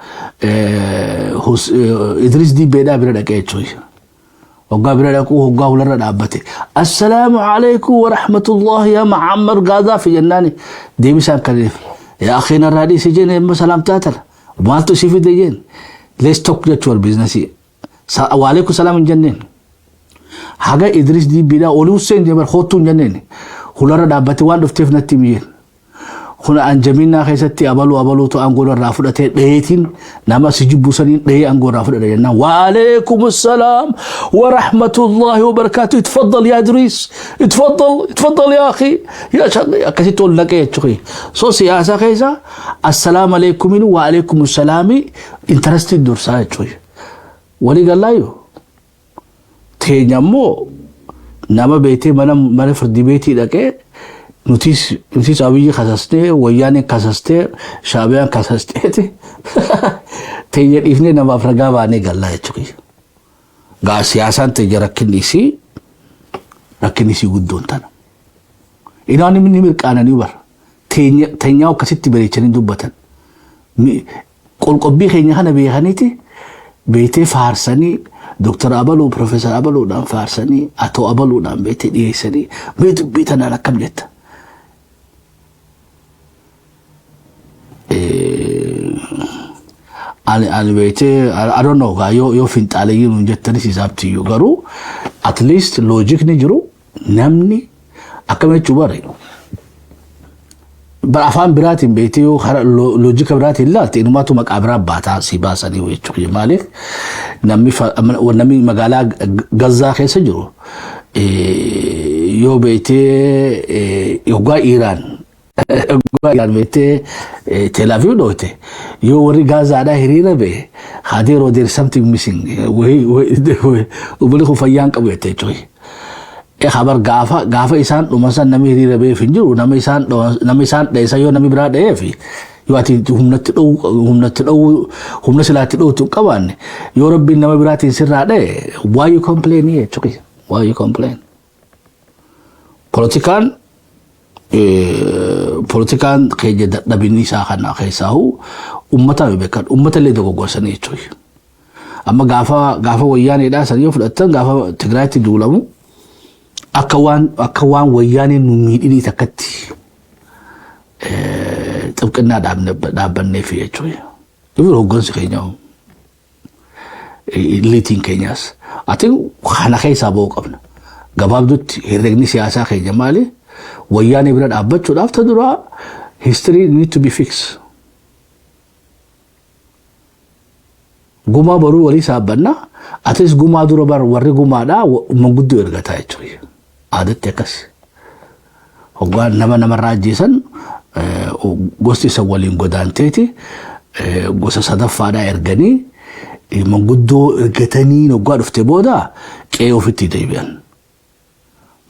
Idris Dibbeedhaa bira dhaqee jechuudha. Hoggaa bira dhaquu, hoggaa hularra dhaabbate. "Assalaamu alaikum wa rahmatullahi yaa Muhammad Gaadaafi," jennaani deebisaan kaneef. "Yaa akhi, narraa dhiisi," jeen, "amma salaamtaa tana. Maaltu si fide?" jeen. "Let's talk," jechuudha, business. Waalaikum salaam hin jenneen. Haga Idris Dibbeedhaa olii Hussein jee bar hoottuu hin jenneen. Hularra dhaabbate, "Waan dhufteef natti himi," "Kun anjaminnaa keessatti abaluu abaluutu aangoo irraa fudhatee dheetiin nama si jibbuu saniin dhehee aangoo irraa fudhate," jennaan. "Waalaikum salaam wa rahmatullahi wa barakaatu. Itfaddal yaa Idris, itfaddal, itfaddal yaa akhi yaa shaqi," akkasitti ol naqee jechuudha. So siyaasa keessa assalaamu alaikumin wa alaikum salaami interestii dursaa jechuudha. Walii gallaayyuu teenya immoo nama beetee mana firdi beetii dhaqee nutis Abiyyi kasastee, Wayyaaneen kasastee, Shaabiyaan kasasteeti, teenya dhiifnee namaaf ragaa baanee gallaa jechuudha. Gaa siyaasaan teenya rakkinni isii guddoon tana. Inaan inni mirqaananii bara teenyaa akkasitti bareechanii dubbatan. Qolqobbii keenya kana beekaniiti beektee faarsanii, Dooktar Abaluu, Profeesar Abaluudhaan faarsanii, Atoo Abaluudhaan beektee dhiyeessanii, mee dubbii tanaan akkam jetta? Ani beektee, I don't know gaa, yoo finxaaleyyii nuun jettanis isaaf tiyyuu, garuu at least loojikni jiru namni akkam jechuu bare. Bara afaan biraatiin beektee yoo karaa loojika biraatiin ilaalte, inumaatu maqaa biraa baataa si baasanii jechuudha. Maaliif namni magaalaa Gazaa keessa jiru yoo beektee hoggaa Iraan beektee Tel Aviv dhoote, yoo warri Gazaadhaa hiriira ba'e, hadeeroo there is something missing, obbolli kun fayyaan qabu jette jechuudha. Habar gaafa isaan dhuman san namni hiriira ba'eef hin jiru. Nama isaan dheessa yoo namni biraa dha'eef, yoo ati humnatti dha'uu humna silaatti dha'uutu hin qabaanne, yoo Rabbiin nama biraatiin sirraa dha'e, why you complain jechuudha? Why you complain? Poolitikaan keenya dadhabinni isaa kana keessaahu ummata beekan, ummata illee dogoggorsanii jechuudha. Amma gaafa Wayyaaneedhaa san yoo fudhattan, gaafa Tigraayitti duulamu akka waan Wayyaaneen nu miidhinii takkatti xibqinnaa dhaabbanneef jechuudha. Ibir hoggansi keenya, liitiin keenyaas. Ati kana keessaa ba'uu qabna. Gabaabdutti herregni siyaasaa keenya maali? Wayyaanee bira dhaabbachuudhaaf ta duraa history need to be fixed. Gumaa boruu walii saabbannaa, atis gumaa dura bar warri gumaadhaa manguddoo ergataa jechuudha. Aadatti akkas. Hoggaan nama namarraa ajjeesan, gosti isa waliin godaanteeti gosa sadaffaadhaa erganii, manguddoo ergatanii, hoggaa dhufte booda qe'ee ofitti deebi'an.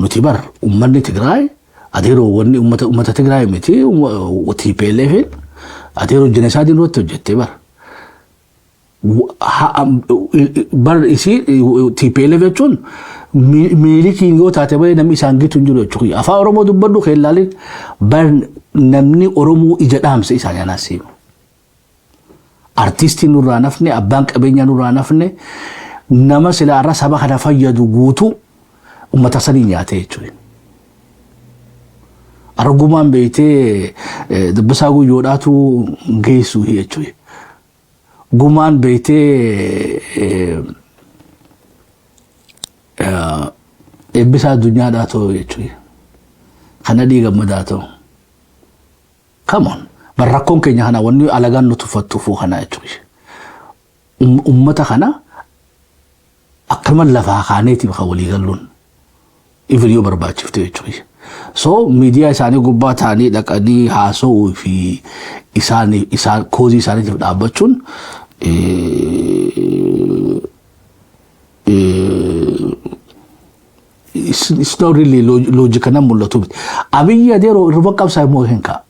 Nuti bar uummanni Tigraay adeeroo wanni uummata Tigraay miti, TPLF adeeroo jenesaayidiin irratti hojjette bar. Bar isii TPLF jechuun miilikiin yoo taate malee namni isaan gitu hin jiru jechuudha. Afaan Oromoo dubbadhu keellaalin bar namni Oromoo ija dhaamsa isaan anaasiimu. Artistiin nurraa nafne, abbaan qabeenyaa nurraa nafne, nama silaarra saba kana fayyadu guutuu uummata sanii nyaate jechuudha. Argumaan beektee Dabbasaa Guyyoodhaatu geessu jechuudha. Gumaan beektee Eebbisaa Addunyaadhaa ta'u jechuudha. Kana dhiigammadaa ta'u. Come on. Bar rakkoon keenya kana, wanni alagaan nu tuffattuufuu kana jechuudha. Ummata kana akkuma lafaa kaaneetiif kan walii galluun even yoo barbaachifte jechuudha. So miidiyaa isaanii gubbaa ta'anii dhaqanii haasa'uu fi isaan cause isaaniitiif dhaabbachuun it's not really logic nan mul'atu miti. Abiyyi adeeroo irba qabsaa immoo hin ka'a.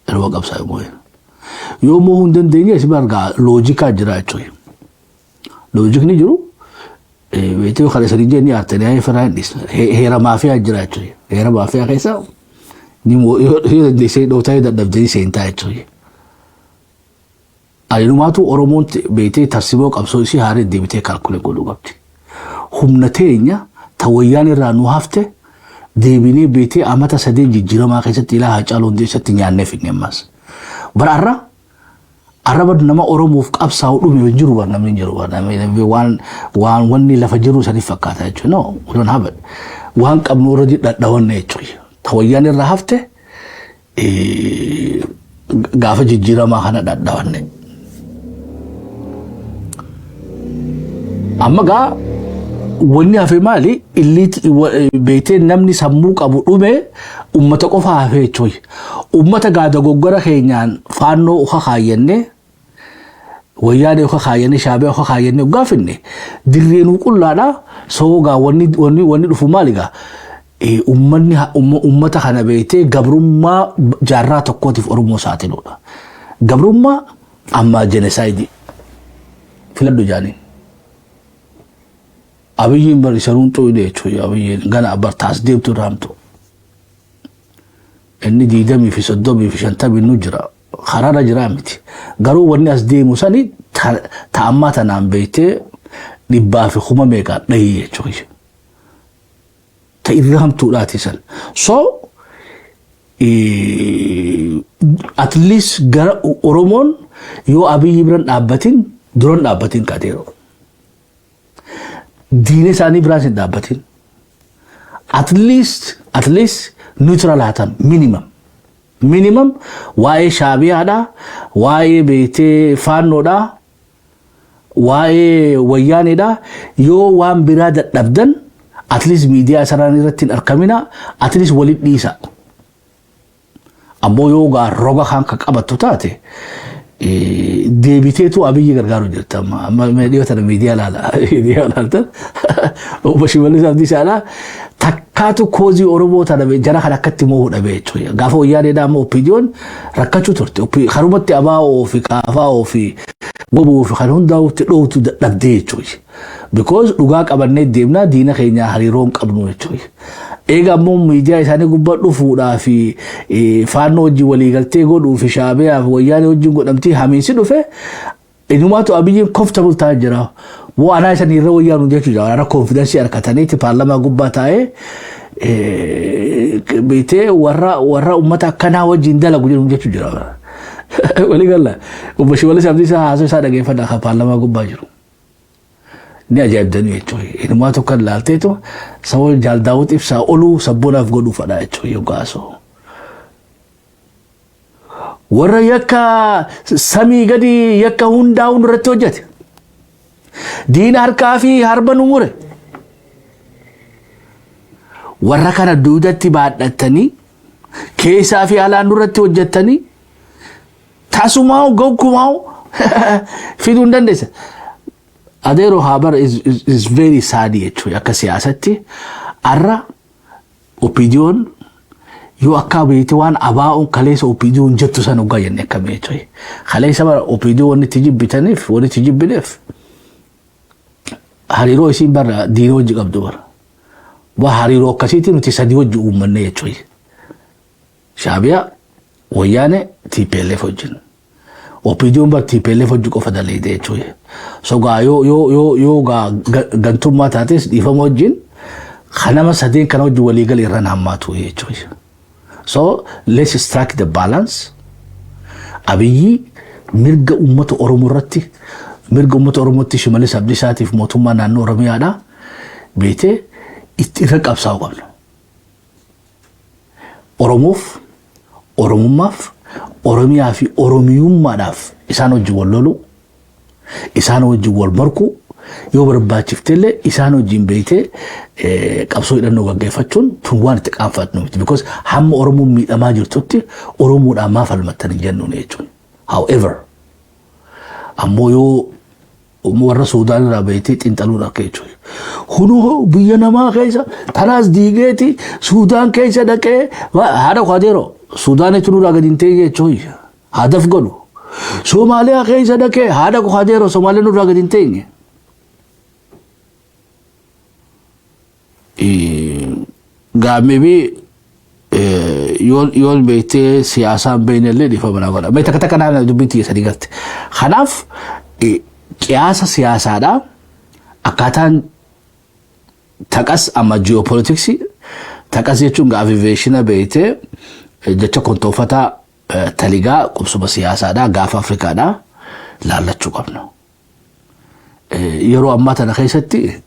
Irba qabsaa immoo hin. Yoo immoo hin dandeenye isin argaa loojikaa jira jechuudha. Loojikni jiru beektee kana sadii jennee aartanii firaa hin dhiisne. Heera maafiyaa jira jechuudha. Heera maafiyaa keessa yoo dandeessee dhooftaa, yoo dadhabdee seentaa jechuudha. Ani Oromoon beektee tarsimoo qabsoo isii haaree deebitee calculate godhuu qabdi. Humna teenya ta Wayyaan irraa nu hafte deebinee beektee amata 3 jijjiiramaa keessatti ilaa Haacaaluu Hundeessatti nyaannee finne ammas. Bara har'a arraba nama Oromoof qabsaa'u dhume hin jiru, bar namni hin jiru, bar namni waan wanni lafa jiru saniif fakkaata jechuudha. No, we don't have it. Waan qabnu irra dhadhawanne jechuudha. Ta Wayyaan irraa hafte gaafa jijjiiramaa kana dhadhawanne. Amma gaa wanni hafe maali? Illiit beektee namni sammuu qabu dhume, ummata qofa hafe jechuudha. Ummata gaa dogoggora keenyaan Faannoo uka kaayyannee, Wayyaanee uka kaayyannee, Shaabee uka kaayyannee gaafinne, dirreenuu qullaadha. Soo gaa wanni dhufu maali gaa? Ummanni ummata kana beektee gabrummaa jaarraa tokkootiif Oromoo saaxiluudha. Gabrummaa amma jenесaayiidii filadhu jaaniin. Abiyyiin bari sanuun xuyne jechuudha. Abiyyiin gana bartaas deemtu irraa hamtu. Inni 20 fi 30 fi 50 nu jira. Karaarra jiraa miti. Garuu wanni as deemu sani ta ammaa tanaan beektee dhibbaa fi kuma meeqaan dhahii jechuudha. Ta irra hamtuudhaati san. So at least gara Oromoon yoo Abiyyi biran dhaabbatin, duran dhaabbatin kateero. Diina isaanii biraas hin dhaabbatin. At least neutral haa ta'an minimum. Minimum waa'ee Shaabiyaadhaa, waa'ee beektee Faannoodhaa, waa'ee Wayyaaneedhaa yoo waan biraa dadhabdan, at least miidiyaa isaan irratti hin argamina, at least walit dhiisa. Ammoo yoo gaa roga kan ka qabattu taate, deebiteetu Abiyyi gargaaru jirta. Amma dhiyoo tana miidiyaa ilaala. Miidiyaa ilaaltan, Obbo Shimallis Abdiisaadhaa takkaatu cause Oromoo tana jara kan akkatti moo'uu dhabe jechuudha. Gaafa Wayyaaneedhaa amma OPDOn rakkachuu turte. Karumatti ABO fi KFO fi WBO fi kan hundaa'utti dhoowtu dadhabdee jechuudha. Because dhugaa qabannee deemnaa, diina keenya hariiroo hin qabnu jechuudha. Eega ammoo miidiyaa isaanii gubbaa dhufuudhaa fi Faannoo wajjin waliigaltee godhuu fi Shaabiyaa fi Wayyaanee wajjin godhamtii hamiinsi dhufe, inumaatu Abiyyiin comfortable ta'aa jira. Woo anaa isan irra wayyaanu jechuudha. Waraana confidence harkataniiti paarlamaa gubbaa taa'ee beetee warra uummata akkanaa wajjin dalagu jedhu jechuu jira. Walii galla. Obbo Shimallis Abdiisaa haasoo isaa dhageeffadha kan paarlamaa gubbaa jiru. Ni ajaa'ibdanii jechuudha. Inumaa tokko ilaalteetu saba Jaal Daawwit Ibsaa oluu sabboonaaf godhuu fadha jechuudha yoggaa haasoo. Warra yakka samii gadi yakka hundaa'uun irratti hojjete. Diina harkaa fi harba nu mure. Warra kana duudatti baadhatanii keessaa fi alaan nurratti hojjetanii tasumaa gonkumaa fiduu hin dandeessa. Adeeroo Haabar is very sad jechuudha akka siyaasatti. Arra OPDOn yoo akka beekte waan ABO'n kaleessa OPDOn jettu san dhugaa jenne akkamii jechuudha. Kaleessa bara OPDO wanni itti jibbitaniif, wanni itti jibbineef, hariiroo isiin bara diina wajji qabdu bara. Waa hariiroo akkasiitti nuti sadii wajji uummanne jechuudha. Shaabiyaa, Wayyaane, TPLF wajjin. OPDOn bar TPLF wajji qofa daleete jechuudha. So gaa yoo gaa gantummaa taates, dhiifama wajjin, kanama sadeen kana wajji waliigal irra hammaatu jechuudha. So let's strike the balance. Abiyyi mirga uummata Oromoo irratti, mirga uummata Oromootti, Shimallis Abdiisaatiif mootummaa naannoo Oromiyaadha. Beetee itti irra qabsaa'uu qabna. Oromoof, Oromummaaf, Oromiyaa fi Oromiyummaadhaaf isaan wajjin wal lolu, isaan wajjin wal morku, yoo barbaachiftellee isaan wajjin beektee qabsoo hidhannoo gaggeeffachuun tun waan itti qaanfatnu miti. Because hamma Oromoon miidhamaa jirtutti Oromoodhaan maaf falmattan hin jennuun jechuun. However, ammoo yoo warra Suudaan irraa beektee xiinxaluun akka jechuudha. Kunoo biyya namaa keessa tanaas diigeeti Suudaan keessa dhaqee haadha kwadeeroo Suudaan nurraa gadi hin ta'e jechuudha. Haadaf godhu. Somaaliyaa keessa dhaqee haadha kwadeeroo Somaaliyaa nurraa gadi hin teenye. Gaammeebii yoon beektee siyaasaan beeknellee dhiifama naa godha. Mee takka takka naannoo dubbiin tiyya sadii galte. Kanaaf qiyaasa siyaasaadhaa akkaataan taqas amma ji'oopolitiksii taqas jechuun gaafa beektee jecha kontooffataa taligaa qubsuma siyaasaadhaa gaafa Afrikaadhaa laallachuu qabna. Yeroo ammaa tana keessatti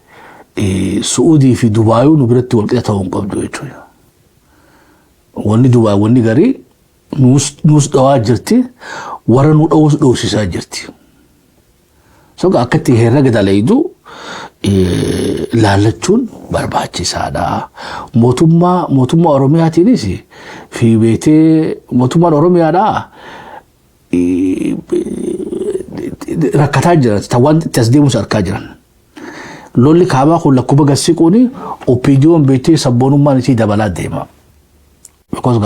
Su'uudii fi Dubaayuu nu biratti walqixa ta'uu hin qabdu jechuudha. Wanni Dubaay wanni garii nuus dhawaa jirti, warra nu dhawus dhowsisaa jirti. So akkatti herrega dalaydu laallachuun barbaachisaadha. Mootummaa Oromiyaatiinis fi beetee mootummaan Oromiyaadhaa rakkataa jiran, waan itti as deemus harkaa jiran. Lolli kaabaa kun lakkuma gassiquuni OPDOn beektee sabboonummaan isii dabalaa deema. Because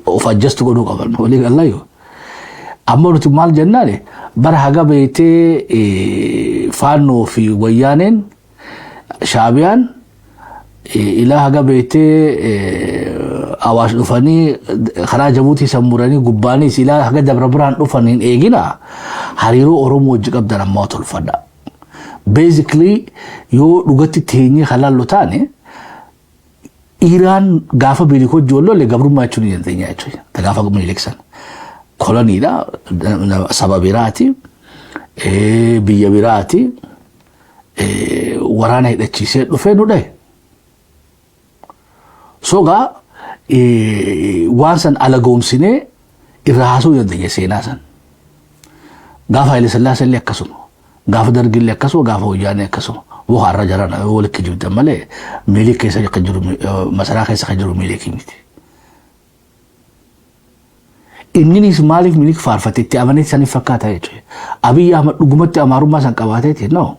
of adjust godhuu qaban walii gallayyoo. Amma nuti maal jennaan, bara haga beektee Faannoo fi Wayyaaneen Shaabiyaan ilaa haga beektee Awaash dhufanii, karaa Jabuutii san muranii, gubbaanis ilaa haga Dabra Biraan dhufan hin eegina. Hariiroo Oromoo wajji qabdan ammoo tolfadha. Basically, yoo dhugatti teenyee halaallu taane, Iraan gaafa Minilik wajji wal lolle gabrummaa jechuun ni dandeenya jechuudha. Gaafa Minilik san. Koloniidha, saba biraati, biyya biraati, waraana hidhachiisee dhufee nu dhahe. Sogaa waan san alagoomsinee irraa haasuu dandeenya seenaa san. Gaafa Haile Sillaasee illee akkasuma. Gaafa Dargi illee akkasuma, gaafa Wayyaanee akkasuma. Waa har'a jaran walitti jibdan malee Minilik keessa kan jiru, masaraa keessa kan jiru Minilik miti. Inninis maaliif Minilik faarfate? Itti amanee saniif fakkaata jechuudha. Abiyyi Ahmad dhugumatti amaarummaa san qabaateeti? No.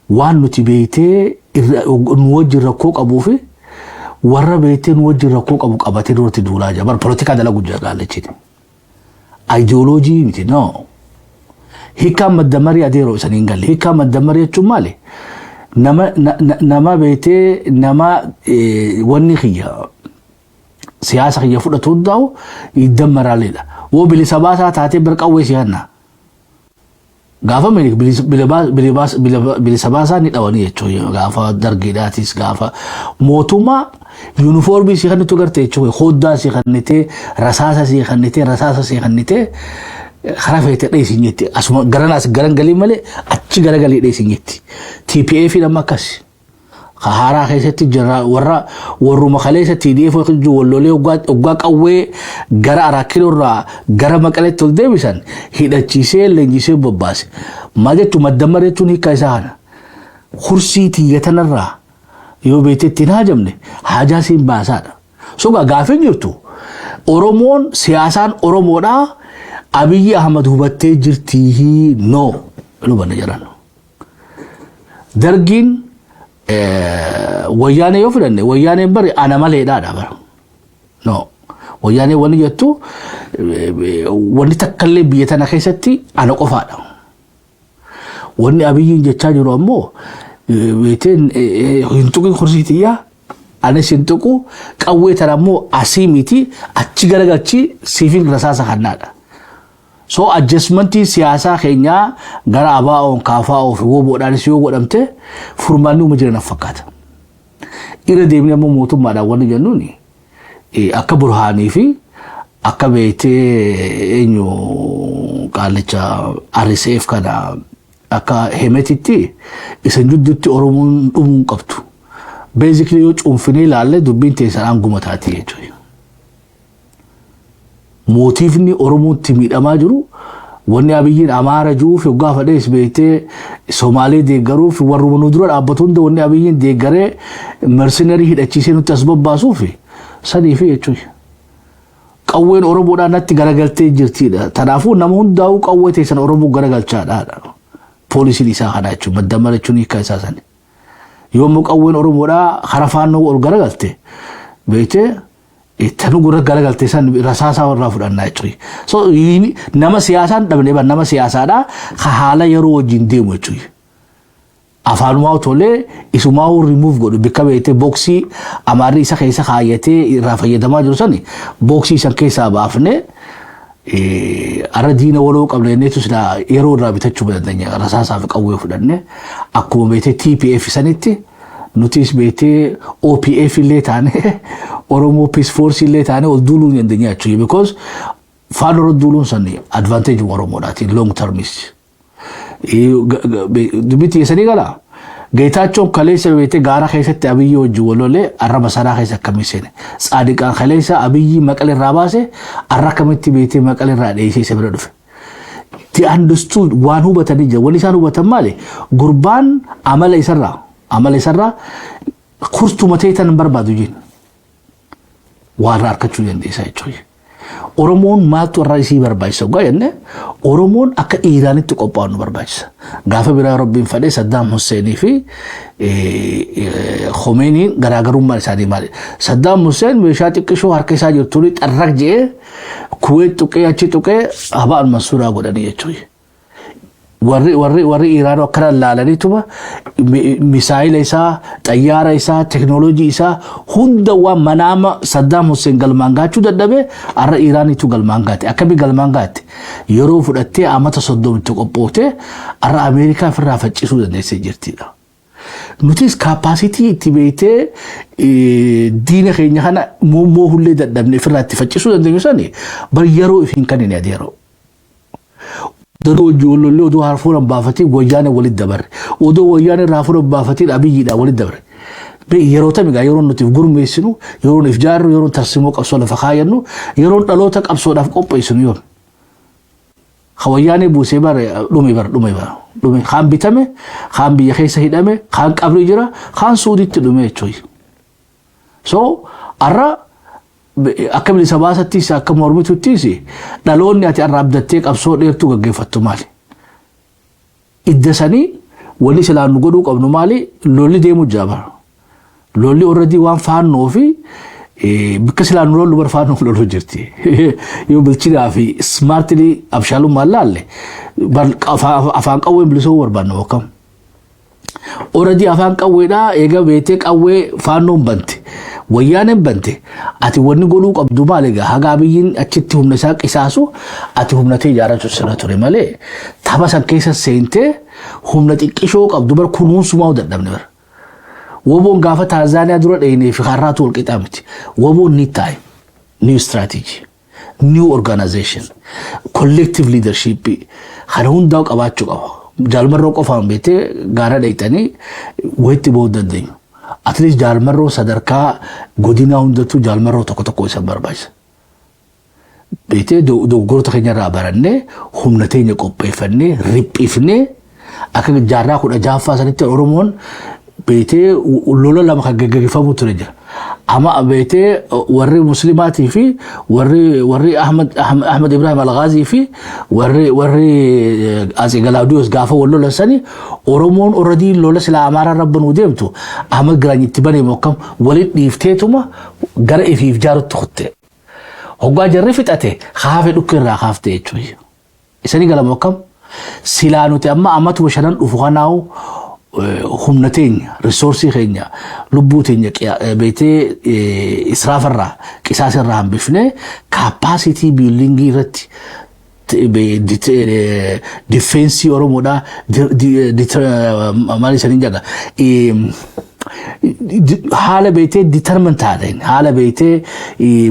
Waan nuti beektee nu wajjin rakkoo qabuu fi warra beektee nu wajjin rakkoo qabu qabatee duratti duulaa jira. Bar polotikaa dalagu jira gaallachiin. Ayidiyooloojii miti, no. Hiikkaan maddamarii adeeroo isanii hin galle. Hiikkaan maddamarii jechuun maali? Nama beektee nama wanni kiyya siyaasa kiyya fudhatu hundaa'u iddammaraalidha. Woo bilisa baasaa taatee bira qawwee si hanna. Gaafa bilisa baasaa ni dhawanii jechuudha. Gaafa Dargiidhaatis, gaafa mootummaa yuunifoormii si kennitu garte jechuudha. Hoddaa si kennitee, rasaasa si kennitee, rasaasa si kennitee, karaa feete dheessin jetti. Asuma garanaas garan galii malee achi garagalii dheessin jetti. TPF amma akkas. Haaraa keessatti jira warra warruma kaleessa TDF wallolee waggaa qawwee gara Araa irraa gara Maqaleetti ol deebisan hidhachiisee leenjisee bobbaase. Maal jechuun maddammar jechuun hiikkaa isaa kana. Kursii xiyyatanarraa yoo beekte ittiin haajamne haajaa siin baasaadha. Sogaa gaafiin jirtu, Oromoon siyaasaan Oromoodhaa Abiyyi Ahmad hubattee jirtii? No, hubanne jedhan. Dargiin Wayyaanee yoo fudhanne, Wayyaaneen bari ana maleedhaadha bara. No. Wayyaanee wanni jettu wanni takkallee biyya tana keessatti ana qofaadha. Wanni Abiyyiin jechaa jiru ammoo beekteen hin tuqin kursii xiyyaa, anis hin tuqu, qawwee tana ammoo asii miti achi garagalchi siifin rasaasa kannaadha. So adjustmentii siyaasaa keenyaa gara ABO'n, KFO fi WBOdhaanis yoo godhamte furmaanni uuma jiran fakkaata. Irra deemnee ammoo mootummaadhaan wanni jennuun akka Burhaanii fi akka beektee eenyu qaallicha RSF kana akka Hemetitti isan jidduutti Oromoon dhumuu hin qabdu. Basically, yoo cuunfinee ilaalle dubbiin teessan aanguma taati jechuudha. Mootiifni Oromootti miidhamaa jiru, wanni Abiyyiin Amaara jiruuf yoggaa fadhees beektee Somaalee deeggaruuf, warruma nu dura dhaabbatu hunda wanni Abiyyiin deeggaree mercenary hidhachiisee nutti as bobbaasuuf saniifi jechuudha. Qawween Oromoodhaan natti garagaltee jirtidha. Kanaafuu nama hundaa'uu qawwee teessan Oromoo garagalchaadha. Poolisiin isaa kana jechuudha. Maddamara jechuun hiika isaa sani. Yommuu qawween Oromoodhaa karaa Faannoo ol garagalte, beektee tanu gurra garagalte san rasaasaa irraa fudhannaa jechuudha. So nama siyaasaan dhabne bar nama siyaasaadhaa ka haala yeroo wajjin deemu jechuudha. Afaanumaa tolee isumaa remove godhu bikka beektee boxii Amaarri isa keessa kaayyatee irraa fayyadamaa jiru sani boxii san keessaa baafnee arra diina waloo qabne jenneetu silaa yeroo irraa bitachuu dandeenya. Rasaasaa fi qawwee fudhanne akkuma beektee TPF sanitti nutis beektee OPF illee taane, Oromoo Peace Force illee taane ol duuluu hin dandeenya jechuudha. Because Faannoo irra duuluun sani advantage Oromoodhaati long termis. Dubbitti keessanii galaa. Geetaachoon kaleessa beektee gaara keessatti Abiyyi wajjin walolee arra masaraa keessa akkamii seene? Tsaadiqaan kaleessa Abiyyi Maqale irraa baase arra akkamitti beektee Maqale irraa dheessee isa bira dhufe? They understood, waan hubatanii jira. Wanni isaan hubatan maali? Gurbaan amala isarraa kurtuma ta'e tan hin barbaadu jin. Waan irraa argachuu dandeessa jechuudha. Oromoon maaltu irraa isii barbaachisa dhugaa jenne, Oromoon akka Iiraanitti qophaa'u nu barbaachisa. Gaafa biraa Rabbiin fadhee Saddaam Husseenii fi Khomeiniin garaagarummaan isaanii maali? Saddaam Husseen meeshaa xiqqishoo harka isaa jirtuun xarraq je'ee Kuweet tuqee achi tuqee habaan Mansuuraa godhanii jechuudha. Warri Iraan akkana laalaniituma misaayila isaa, xayyaara isaa, teknooloojii isaa hunda waan manaama Saddaam Hussein galmaan gaachuu dadhabe har'a Iraanitu galmaan gaate. Akkamii galmaan gaate? Yeroo fudhattee amata 30tti qophoofte har'a Ameerikaa ofirraa faccisuu dandeessee jirtidha. Nutis capacity itti beektee diina keenya kana muummoo hullee dadhabne ofirraa itti faccisuu dandeenyu sani bar yeroo ifiin kan hin adeeroo. Odoo wajjin odoo hafuura baafatee Wayyaane walitti dabarre. Odoo Wayyaane irraa hafuura baafatee Abiyyiidhaan walitti dabarre. Yeroo tami egaa yeroo nuti gurmeessinu, yeroo if jaarru, yeroo tarsimoo qabsoo lafa kaayannu, yeroo dhaloota qabsoodhaaf qopheessinu yoom? Wayyaanee buusee bare dhume, bara dhume, bara dhume. Kaan bitame, kaan biyya keessa hidhame, kaan qabri jira, kaan Suuditti dhume jechuudha. So har'a akka bilisa baasattis akka mormituttis dhaloonni ati har'a abdattee qabsoo dheertuu gaggeeffattu maali? Idda sanii wanni silaan nu godhuu qabnu maali? Lolli deemu jira bara. Lolli already waan faannoo fi bikka silaan nu lollu bara faannoo loluu jirti. Yoo bilchinaa fi smartly abshaalummaan laalle afaan qawween bilisoo barbaannu akkam. Already afaan qawweedhaa eega beetee qawwee faannoon bante. Wayyaaneen bante. Ati wanni godhuu qabdu maal egaa? Haga Abiyyiin achitti humna isaa qisaasu ati humna ta'e ijaarrachuu sirra ture malee tapha san keessa seentee humna xiqqishoo qabdu bar kunuunsumaa dadhabne bara. Woboon gaafa Taanzaaniyaa dura dheenee fi har'aatu wal qixaa miti. Woboon ni taa'e. New strategy. New organization. Collective leadership. Kana hundaa'u qabaachuu qaba. Jaalmarroo qofaan beektee gaara dheeyxanii wayitti bahuu dandeenyu. At least jaalmarroo sadarkaa godinaa hundattuu jaalmarroo tokko tokko isa barbaachisa. Beektee dogoggoroota keenya irraa barannee humna teenya qopheeffannee riphifnee akka jaarraa 16ffaa sanitti Oromoon beektee lola lama kan gaggeeffamu ture jira. Amma beektee warri Muslimaatii fi warri Ahmad Ibrahim Alghaazii fi warri Atse Galaawudiyoos gaafa wal lolan sani Oromoon already lola silaa Amaaraa rabbanuu deemtu Ahmad Giraany itti banee mokkam walitti dhiifteetuma gara ifiif jaarutti kutte. Hoggaa jarri fixate haafe dhukke irraa kaafte jechuudha. Isanii galama akkam silaa nuti amma amatuma shanan dhufu kanaa'u humna teenya, resource keenya, lubbuu teenya beektee israafarraa qisaasirraa hambifnee capacity building irratti defense Oromoodhaa maal isaniin jedha, haala beektee determine taateen, haala beektee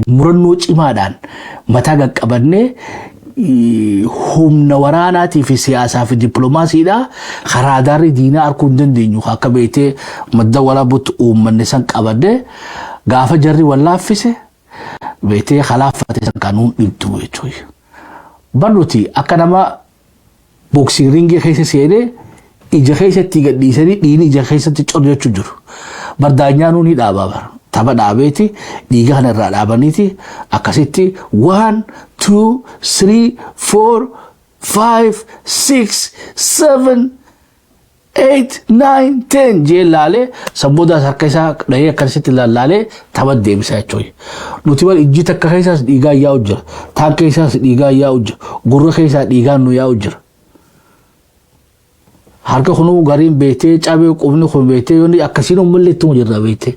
murannoo cimaadhaan mataa qaqqabannee humna waraanaatii fi siyaasaa fi dippiloomaasiidhaa karaa daarri diinaa arguu hin dandeenyu akka beektee madda walaabutti uummanni san qabannee gaafa jarri wallaaffise beektee kalaaffate san kanuun dhibdu jechuudha. Bar nuti akka nama boxing ring keessa seenee ija keessatti gadhiisanii dhiigni ija keessatti cor jechuu jiru. Bardaanyaanuu ni dhaabaa bara. Tapha dhaabeeti dhiiga kana irraa dhaabaniiti akkasitti 1, 2, 3, 4, 5, 6, 7, 8, 9, 10 jee laalee sammoodaas harka isaa dhahee akkasitti lallaalee tapha deebisaa jechuudha. Nuti bar ijji takka keessaas dhiigaa yaa'u jira. Taan keessaas dhiigaa yaa'u jira. Gurra keessaa dhiigaan nu yaa'u jira. Harka kunuu gariin beektee cabee, qubni kun beektee yoonni akkasiin uummallee ittuma jirra beektee.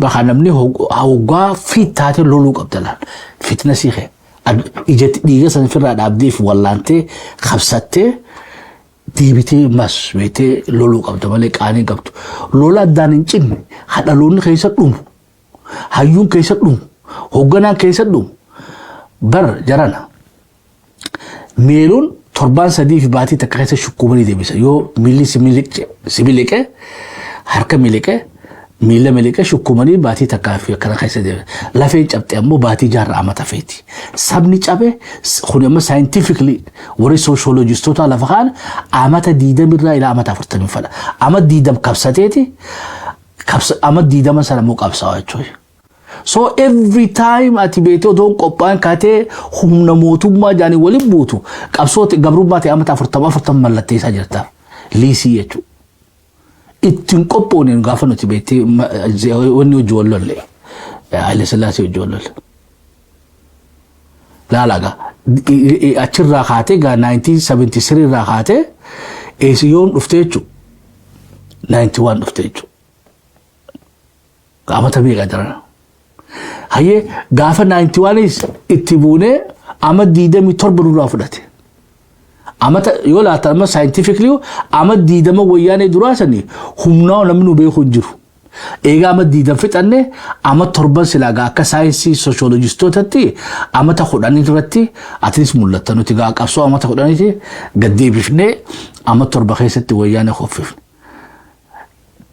Bakka namni hoggaa fit taatee loluu qabda laal. Fitness kee. Ijatti dhiiga san ofirraa dhaabdee fi wallaantee qabsattee deebitee mas beektee loluu qabda malee qaanii qabdu. Lola addaan hin cinne hadhaloonni keessa dhumu. Hayyuun keessa dhumu. Hoogganaan keessa dhumu. Bar jarana. Meeluun torbaan 3 fi baatii takka keessa shukkuumanii deebisa. Yoo miilli si miliqe, harka miliqe, miila miliqe, shukkuumanii baatii takkaa fi akkana keessa deebisa. Lafeen cabxe ammoo baatii jaarraa amata feeti. Sabni cabe kun amma scientifically warri sociologistoota lafa kaan amata 20rraa ilaa amata 40 fadha. Ama 20 kabsateeti ama 20 sana immoo qabsaa'aa jechuudha. So every time ati beetee otoo hin qophaa'in kaatee humna mootummaa jaanii waliin buutu qabsoo gabrummaa ta'e amata 40 40 mallatteessaa jirta. Liisii jechuudha. Ittiin qophooneen gaafa nuti beektee wanni hojii wal lolle. Haile Sillaasee hojii wal lolle. Laalaga achirraa kaatee gaa 1973 irraa kaatee eesi yoom dhuftee jechuudha? 91 dhuftee jechuudha. Amata meeqa jiran? Hayyee, gaafa 91 itti buunee ama 27 nurraa fudhate. Amata yoo laata amma scientifically ama 20 Wayyaanee duraa sanii humnaa namni nu beeku hin jiru. Egaa ama 20 fixanne, ama 7 silaa gaa akka saayinsii sociologistootatti amata 10 irratti atinis mul'atta. Nuti gaa qabsoo amata 10ti gaddeebifnee ama 7 keessatti Wayyaanee koffifne.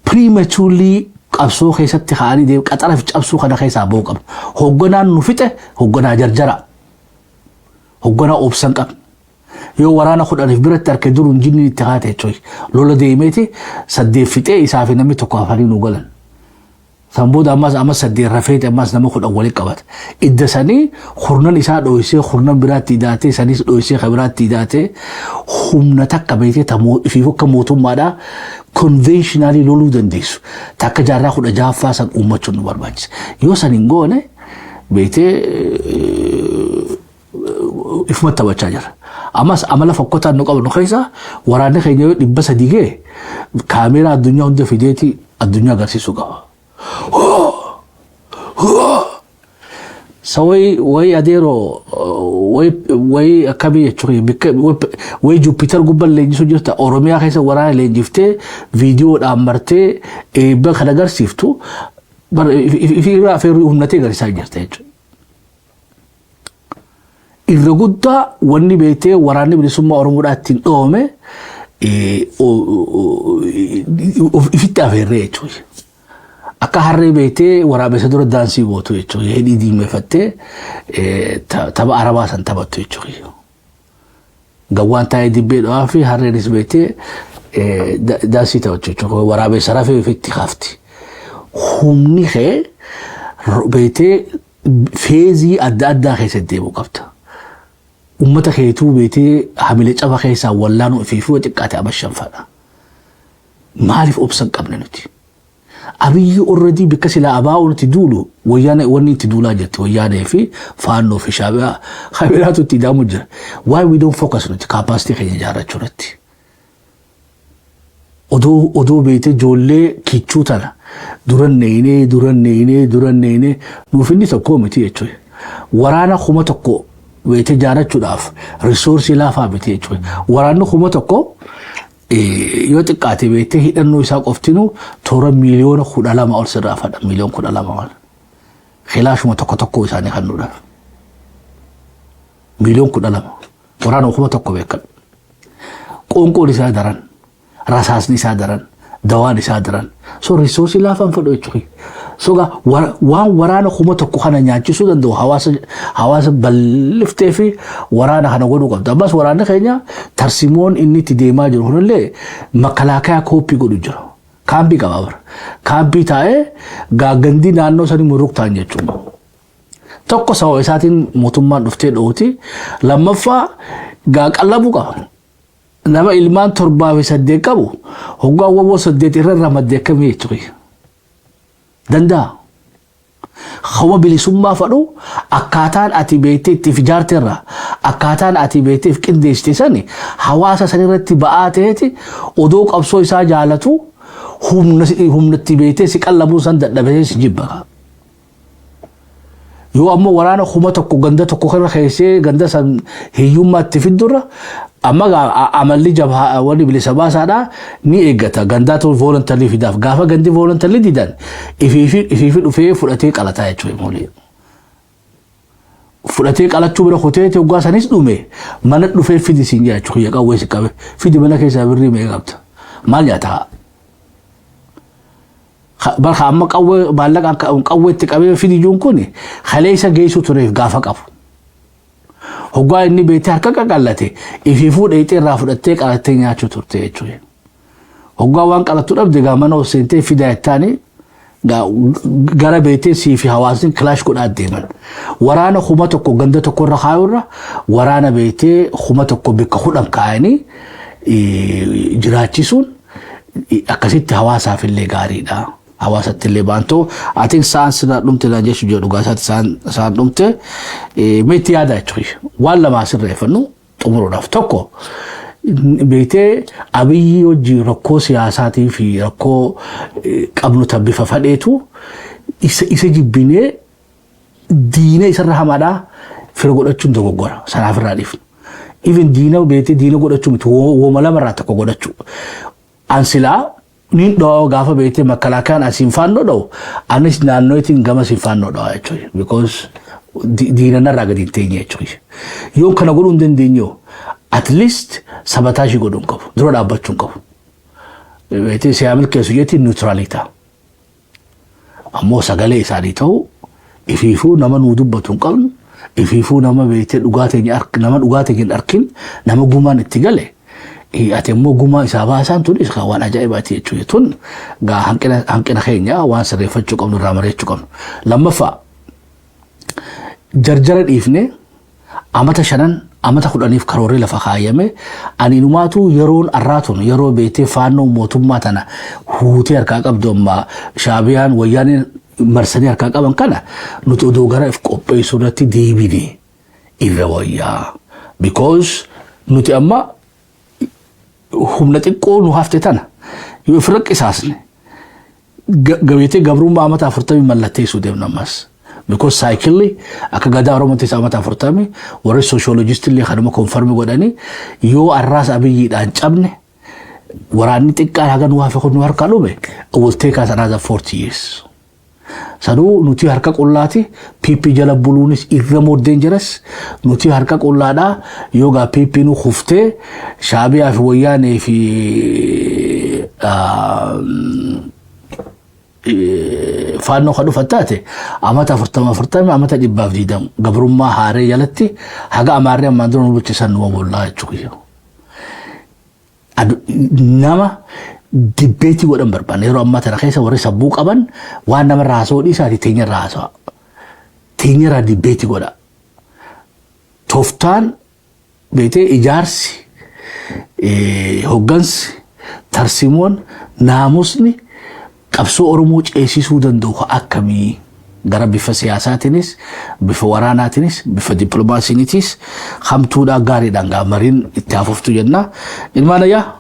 Prematurely qabsoo keessatti ka'anii deemu qaxara fi cabsuu kana keessaa ba'uu qabna. Hoogganaan nu fixe hoogganaa jarjara. Hoogganaa obsan qabna. Yoo waraana 10f biratti harka dur jinni itti kaate jechuudha. Lola deemeeti saddeet fixee isaa fi namni tokko hafanii nu galan. San booda ammas amma saddeet rafeeti ammas nama 10 walitti qabata. Idda sanii kurnan isaa dho'isee kurnan biraatti hidaatee, sanis dho'isee kan biraatti hidaatee, humna takka beektee ifiif akka mootummaadhaa conventionally loluu dandeessu. Takka jaarraa 16ffaa san uummachuun nu barbaachisa. Yoo san hin goone beektee ifuma taphachaa jira. Ammas amala fokkotaan nu qabnu keessa waraanni keenya yoo 300 ga'e kaameeraa addunyaa hunda fideeti addunyaa agarsiisuu qaba. Sa wayi adeeroo wayi akkamii jechuudha, wayi Jupiter gubbaan leenjisuu jirta, Oromiyaa keessa waraana leenjiftee viidiyoodhaan martee eebba kan agarsiiftu ifirraa afeeruu humnatee agarsiisaa jirta jechuudha. Irra guddaa wanni beektee waraanni bilisummaa Oromoodhaa ittiin dhoome ifitti afeerree jechuudha. Akka harree beektee waraabessa dura daansii gootu jechuudha. Hidhii diimeeffattee tapha arabaa san taphattu jechuudha. Gawwaan taa'ee dibbee dhawaa fi harreenis beektee daansii taphachuu jechuudha. Waraabessa rafee ofitti kaafti. Humni kee beektee phase adda addaa keessatti deemuu qabda. Uummata keetuu beektee hamilee caba keessaa wallaanuu fi fi xiqqaate ama shanfadha. Maaliif obsa hin qabne nuti? Abiyyi already bikka silaa abaa'uun itti duulu Wayyaanee wanni itti duulaa jirti, Wayyaanee fi Faannoo fi Shaabiyaa kabiraatu itti idaamu jira. Why we don't focus nuti capacity keenya ijaarrachuu irratti? Odoo beektee ijoollee kichuu tana duran neeyinee duran neeyinee duran neeyinee nuuf inni tokko miti jechuudha. Waraana 1000 beektee ijaarrachuudhaaf resource laafaa miti jechuudha. Waraanni 1000 yoo xiqqaate beektee hidhannoo isaa qoftinuu toora miiliyoona 12 ol sirraa fadha, miiliyoona 12 ol. Khilaashuma tokko tokko isaanii kan nuudhaaf. Miiliyoona 12 waraana 1000 beekadhu. Qoonqoon isaa daran, rasaasni isaa daran, dawaan isaa daran. So resource laafaan fedhu jechuudha. So waan waraana 1000 kana nyaachisuu danda'u hawaasa bal'iftee fi waraana kana godhuu qabda. Ammas waraanni keenya tarsimoon inni itti deemaa jiru kunillee makalaakayaa copy godhu jira. Kaampii qaba bara. Kaampii taa'ee gaaggandii naannoo sanii murruktaan jechuudha. Tokko sababa isaatiin mootummaan dhuftee dhooti. Lammaffaa gaa qallabuu qaba. Nama ilmaan torbaa fi saddeet qabu hoggaa wawwoo saddeet irra ramaddee akkamii jechuudha. Danda'a. Hawa bilisummaa fadhu akkaataan ati beektee itti ijaarteerra, akkaataan ati beektee if qindeessite sani hawaasa san irratti ba'aa ta'eeti odoo qabsoo isaa jaalatu humna itti beektee si qallabuun san dadhabee si jibba. Yoo ammoo waraana 1000 ganda tokko kana keessee ganda san hiyyummaa itti fiddurra amma amalli jabaa wanni bilisa baasaadhaa ni eeggata. Gandaatu voluntary fidaaf, gaafa gandi voluntary didan ifiifi dhufee fudhatee qalataa jechuudha moolii. Fudhatee qalachuu bira kutee hoggaa sanis dhume mana dhufee fidi siin jira jechuudha, qawwee si qabe fidi, mana keessaa birrii meeqa qabda, maal nyaataa? Barka amma qawwee maallaqa qawwee itti qabee fidi ijuun kun kaleessa geessu tureef gaafa qabu. Hoggaa inni beektee harka qaqallate ifiifuu dheexee irraa fudhattee qalattee nyaachuu turte jechuudha. Hoggaa waan qalattu dhabde gaa mana ol seentee fidaa jettaani gara beektee sii fi hawaasni clash godhaa deeman. Waraana 1000 ganda tokko irra kaayurra waraana beektee 1000 bikka 10 kaayanii jiraachisuun akkasitti hawaasaaf illee gaariidha. Hawaasatti illee baantoo atiin sa'aan sirraa dhumte naan jechuu jedhu, dhugaa isaatti sa'aan dhumte meetti yaada jechuudha. Waan lamaa sirreeffannu xumuruudhaaf, tokko beektee Abiyyi wajjin rakkoo siyaasaatii fi rakkoo qabnu tan bifa fadheetu isa jibbinee diina isarra hamaadhaa fira godhachuun dogoggora, sanaaf irraa dhiifnu. Even diina beektee diina godhachuu miti, wooma lamarraa tokko godhachuu. Ansilaa niin dhawaa gaafa beektee makalaakaan asiin faannoo dha'u, anis naannootiin gama asiin faannoo dhawaa jechuudha. Because diina narraa gadi hin teenye jechuudha. Yoo kana godhuu hin dandeenye, at least sabotage godhuu hin qabu. Dura dhaabbachuu hin qabu. Beektee siyaa milkeessu jetti neutral ta'a. Ammoo sagalee isaanii ta'u ifiifuu nama nuu dubbatu hin qabnu, ifiifuu nama beektee dhugaa teenya, nama dhugaa teenya hin arkin, nama gumaan itti gale, ati immoo gumaa isaa baasaan tun isa waan ajaa'ibaati jechuudha. Tun gaa hanqina keenya waan sirreeffachuu qabnu, irraa mari'achuu qabnu. Lammaffaa, jarjara dhiifne amata 5, amata 10f karoorri lafa kaayame, ani inumaatu yeroon arraa tun yeroo beektee faannoo mootummaa tana huutee harkaa qabdu, amma Shaabiyaan Wayyaaneen marsanii harkaa qaban kana, nuti odoo gara if qopheessuu irratti deebine irra wayyaa. Because nuti amma humna xiqqoo nu hafte tana yoo ofirra qisaasne, gabeetee gabrummaa amata 40 mallatteessuu deemna ammas. Because cycle akka gadaa Oromootis amata 40, warri sociologist illee kanuma confirm godhanii, yoo arraas Abiyyiidhaan cabne, waraanni xiqqaan haga nu hafe kun nu harkaa dhume, will take us another 40 years. Sanuu nuti harka qullaati PP jala buluunis irra more dangerous. Nuti harka qullaadhaa yoo gaa PP nu kuftee Shaabiyaa fi Wayyaanee fi faannoo kan dhufan taate, amata 40 40, amata 120 gabrummaa haaree jalatti haga amaarree ammaan dura nu bulchisan numa bollaa jechuudha. Nama debate godhan barbaanne yeroo ammaa tana keessa warri sabbuu qaban waan nama irraa haasa'uu dhiisaati teenya irraa haasa'a. Teenya irraa debate godha. Tooftaan beetee ijaarsi, hoggansi, tarsimoon, naamusni qabsoo Oromoo ceesisuu danda'u akkamii, gara bifa siyaasaatiinis, bifa waraanaatiinis, bifa dippiloomaasiinitis hamtuudhaa gaariidhaan gaa mariin itti hafuftu jenna. Ilmaan ayyaa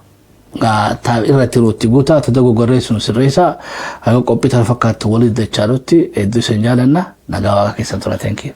irratti nutti guutaa ta dogoggorree sun sirreessaa, haga qophii tana fakkaattu walitti dachaanutti hedduu isin jaalanna, nagaa Waaqa keessan tura. Thank you.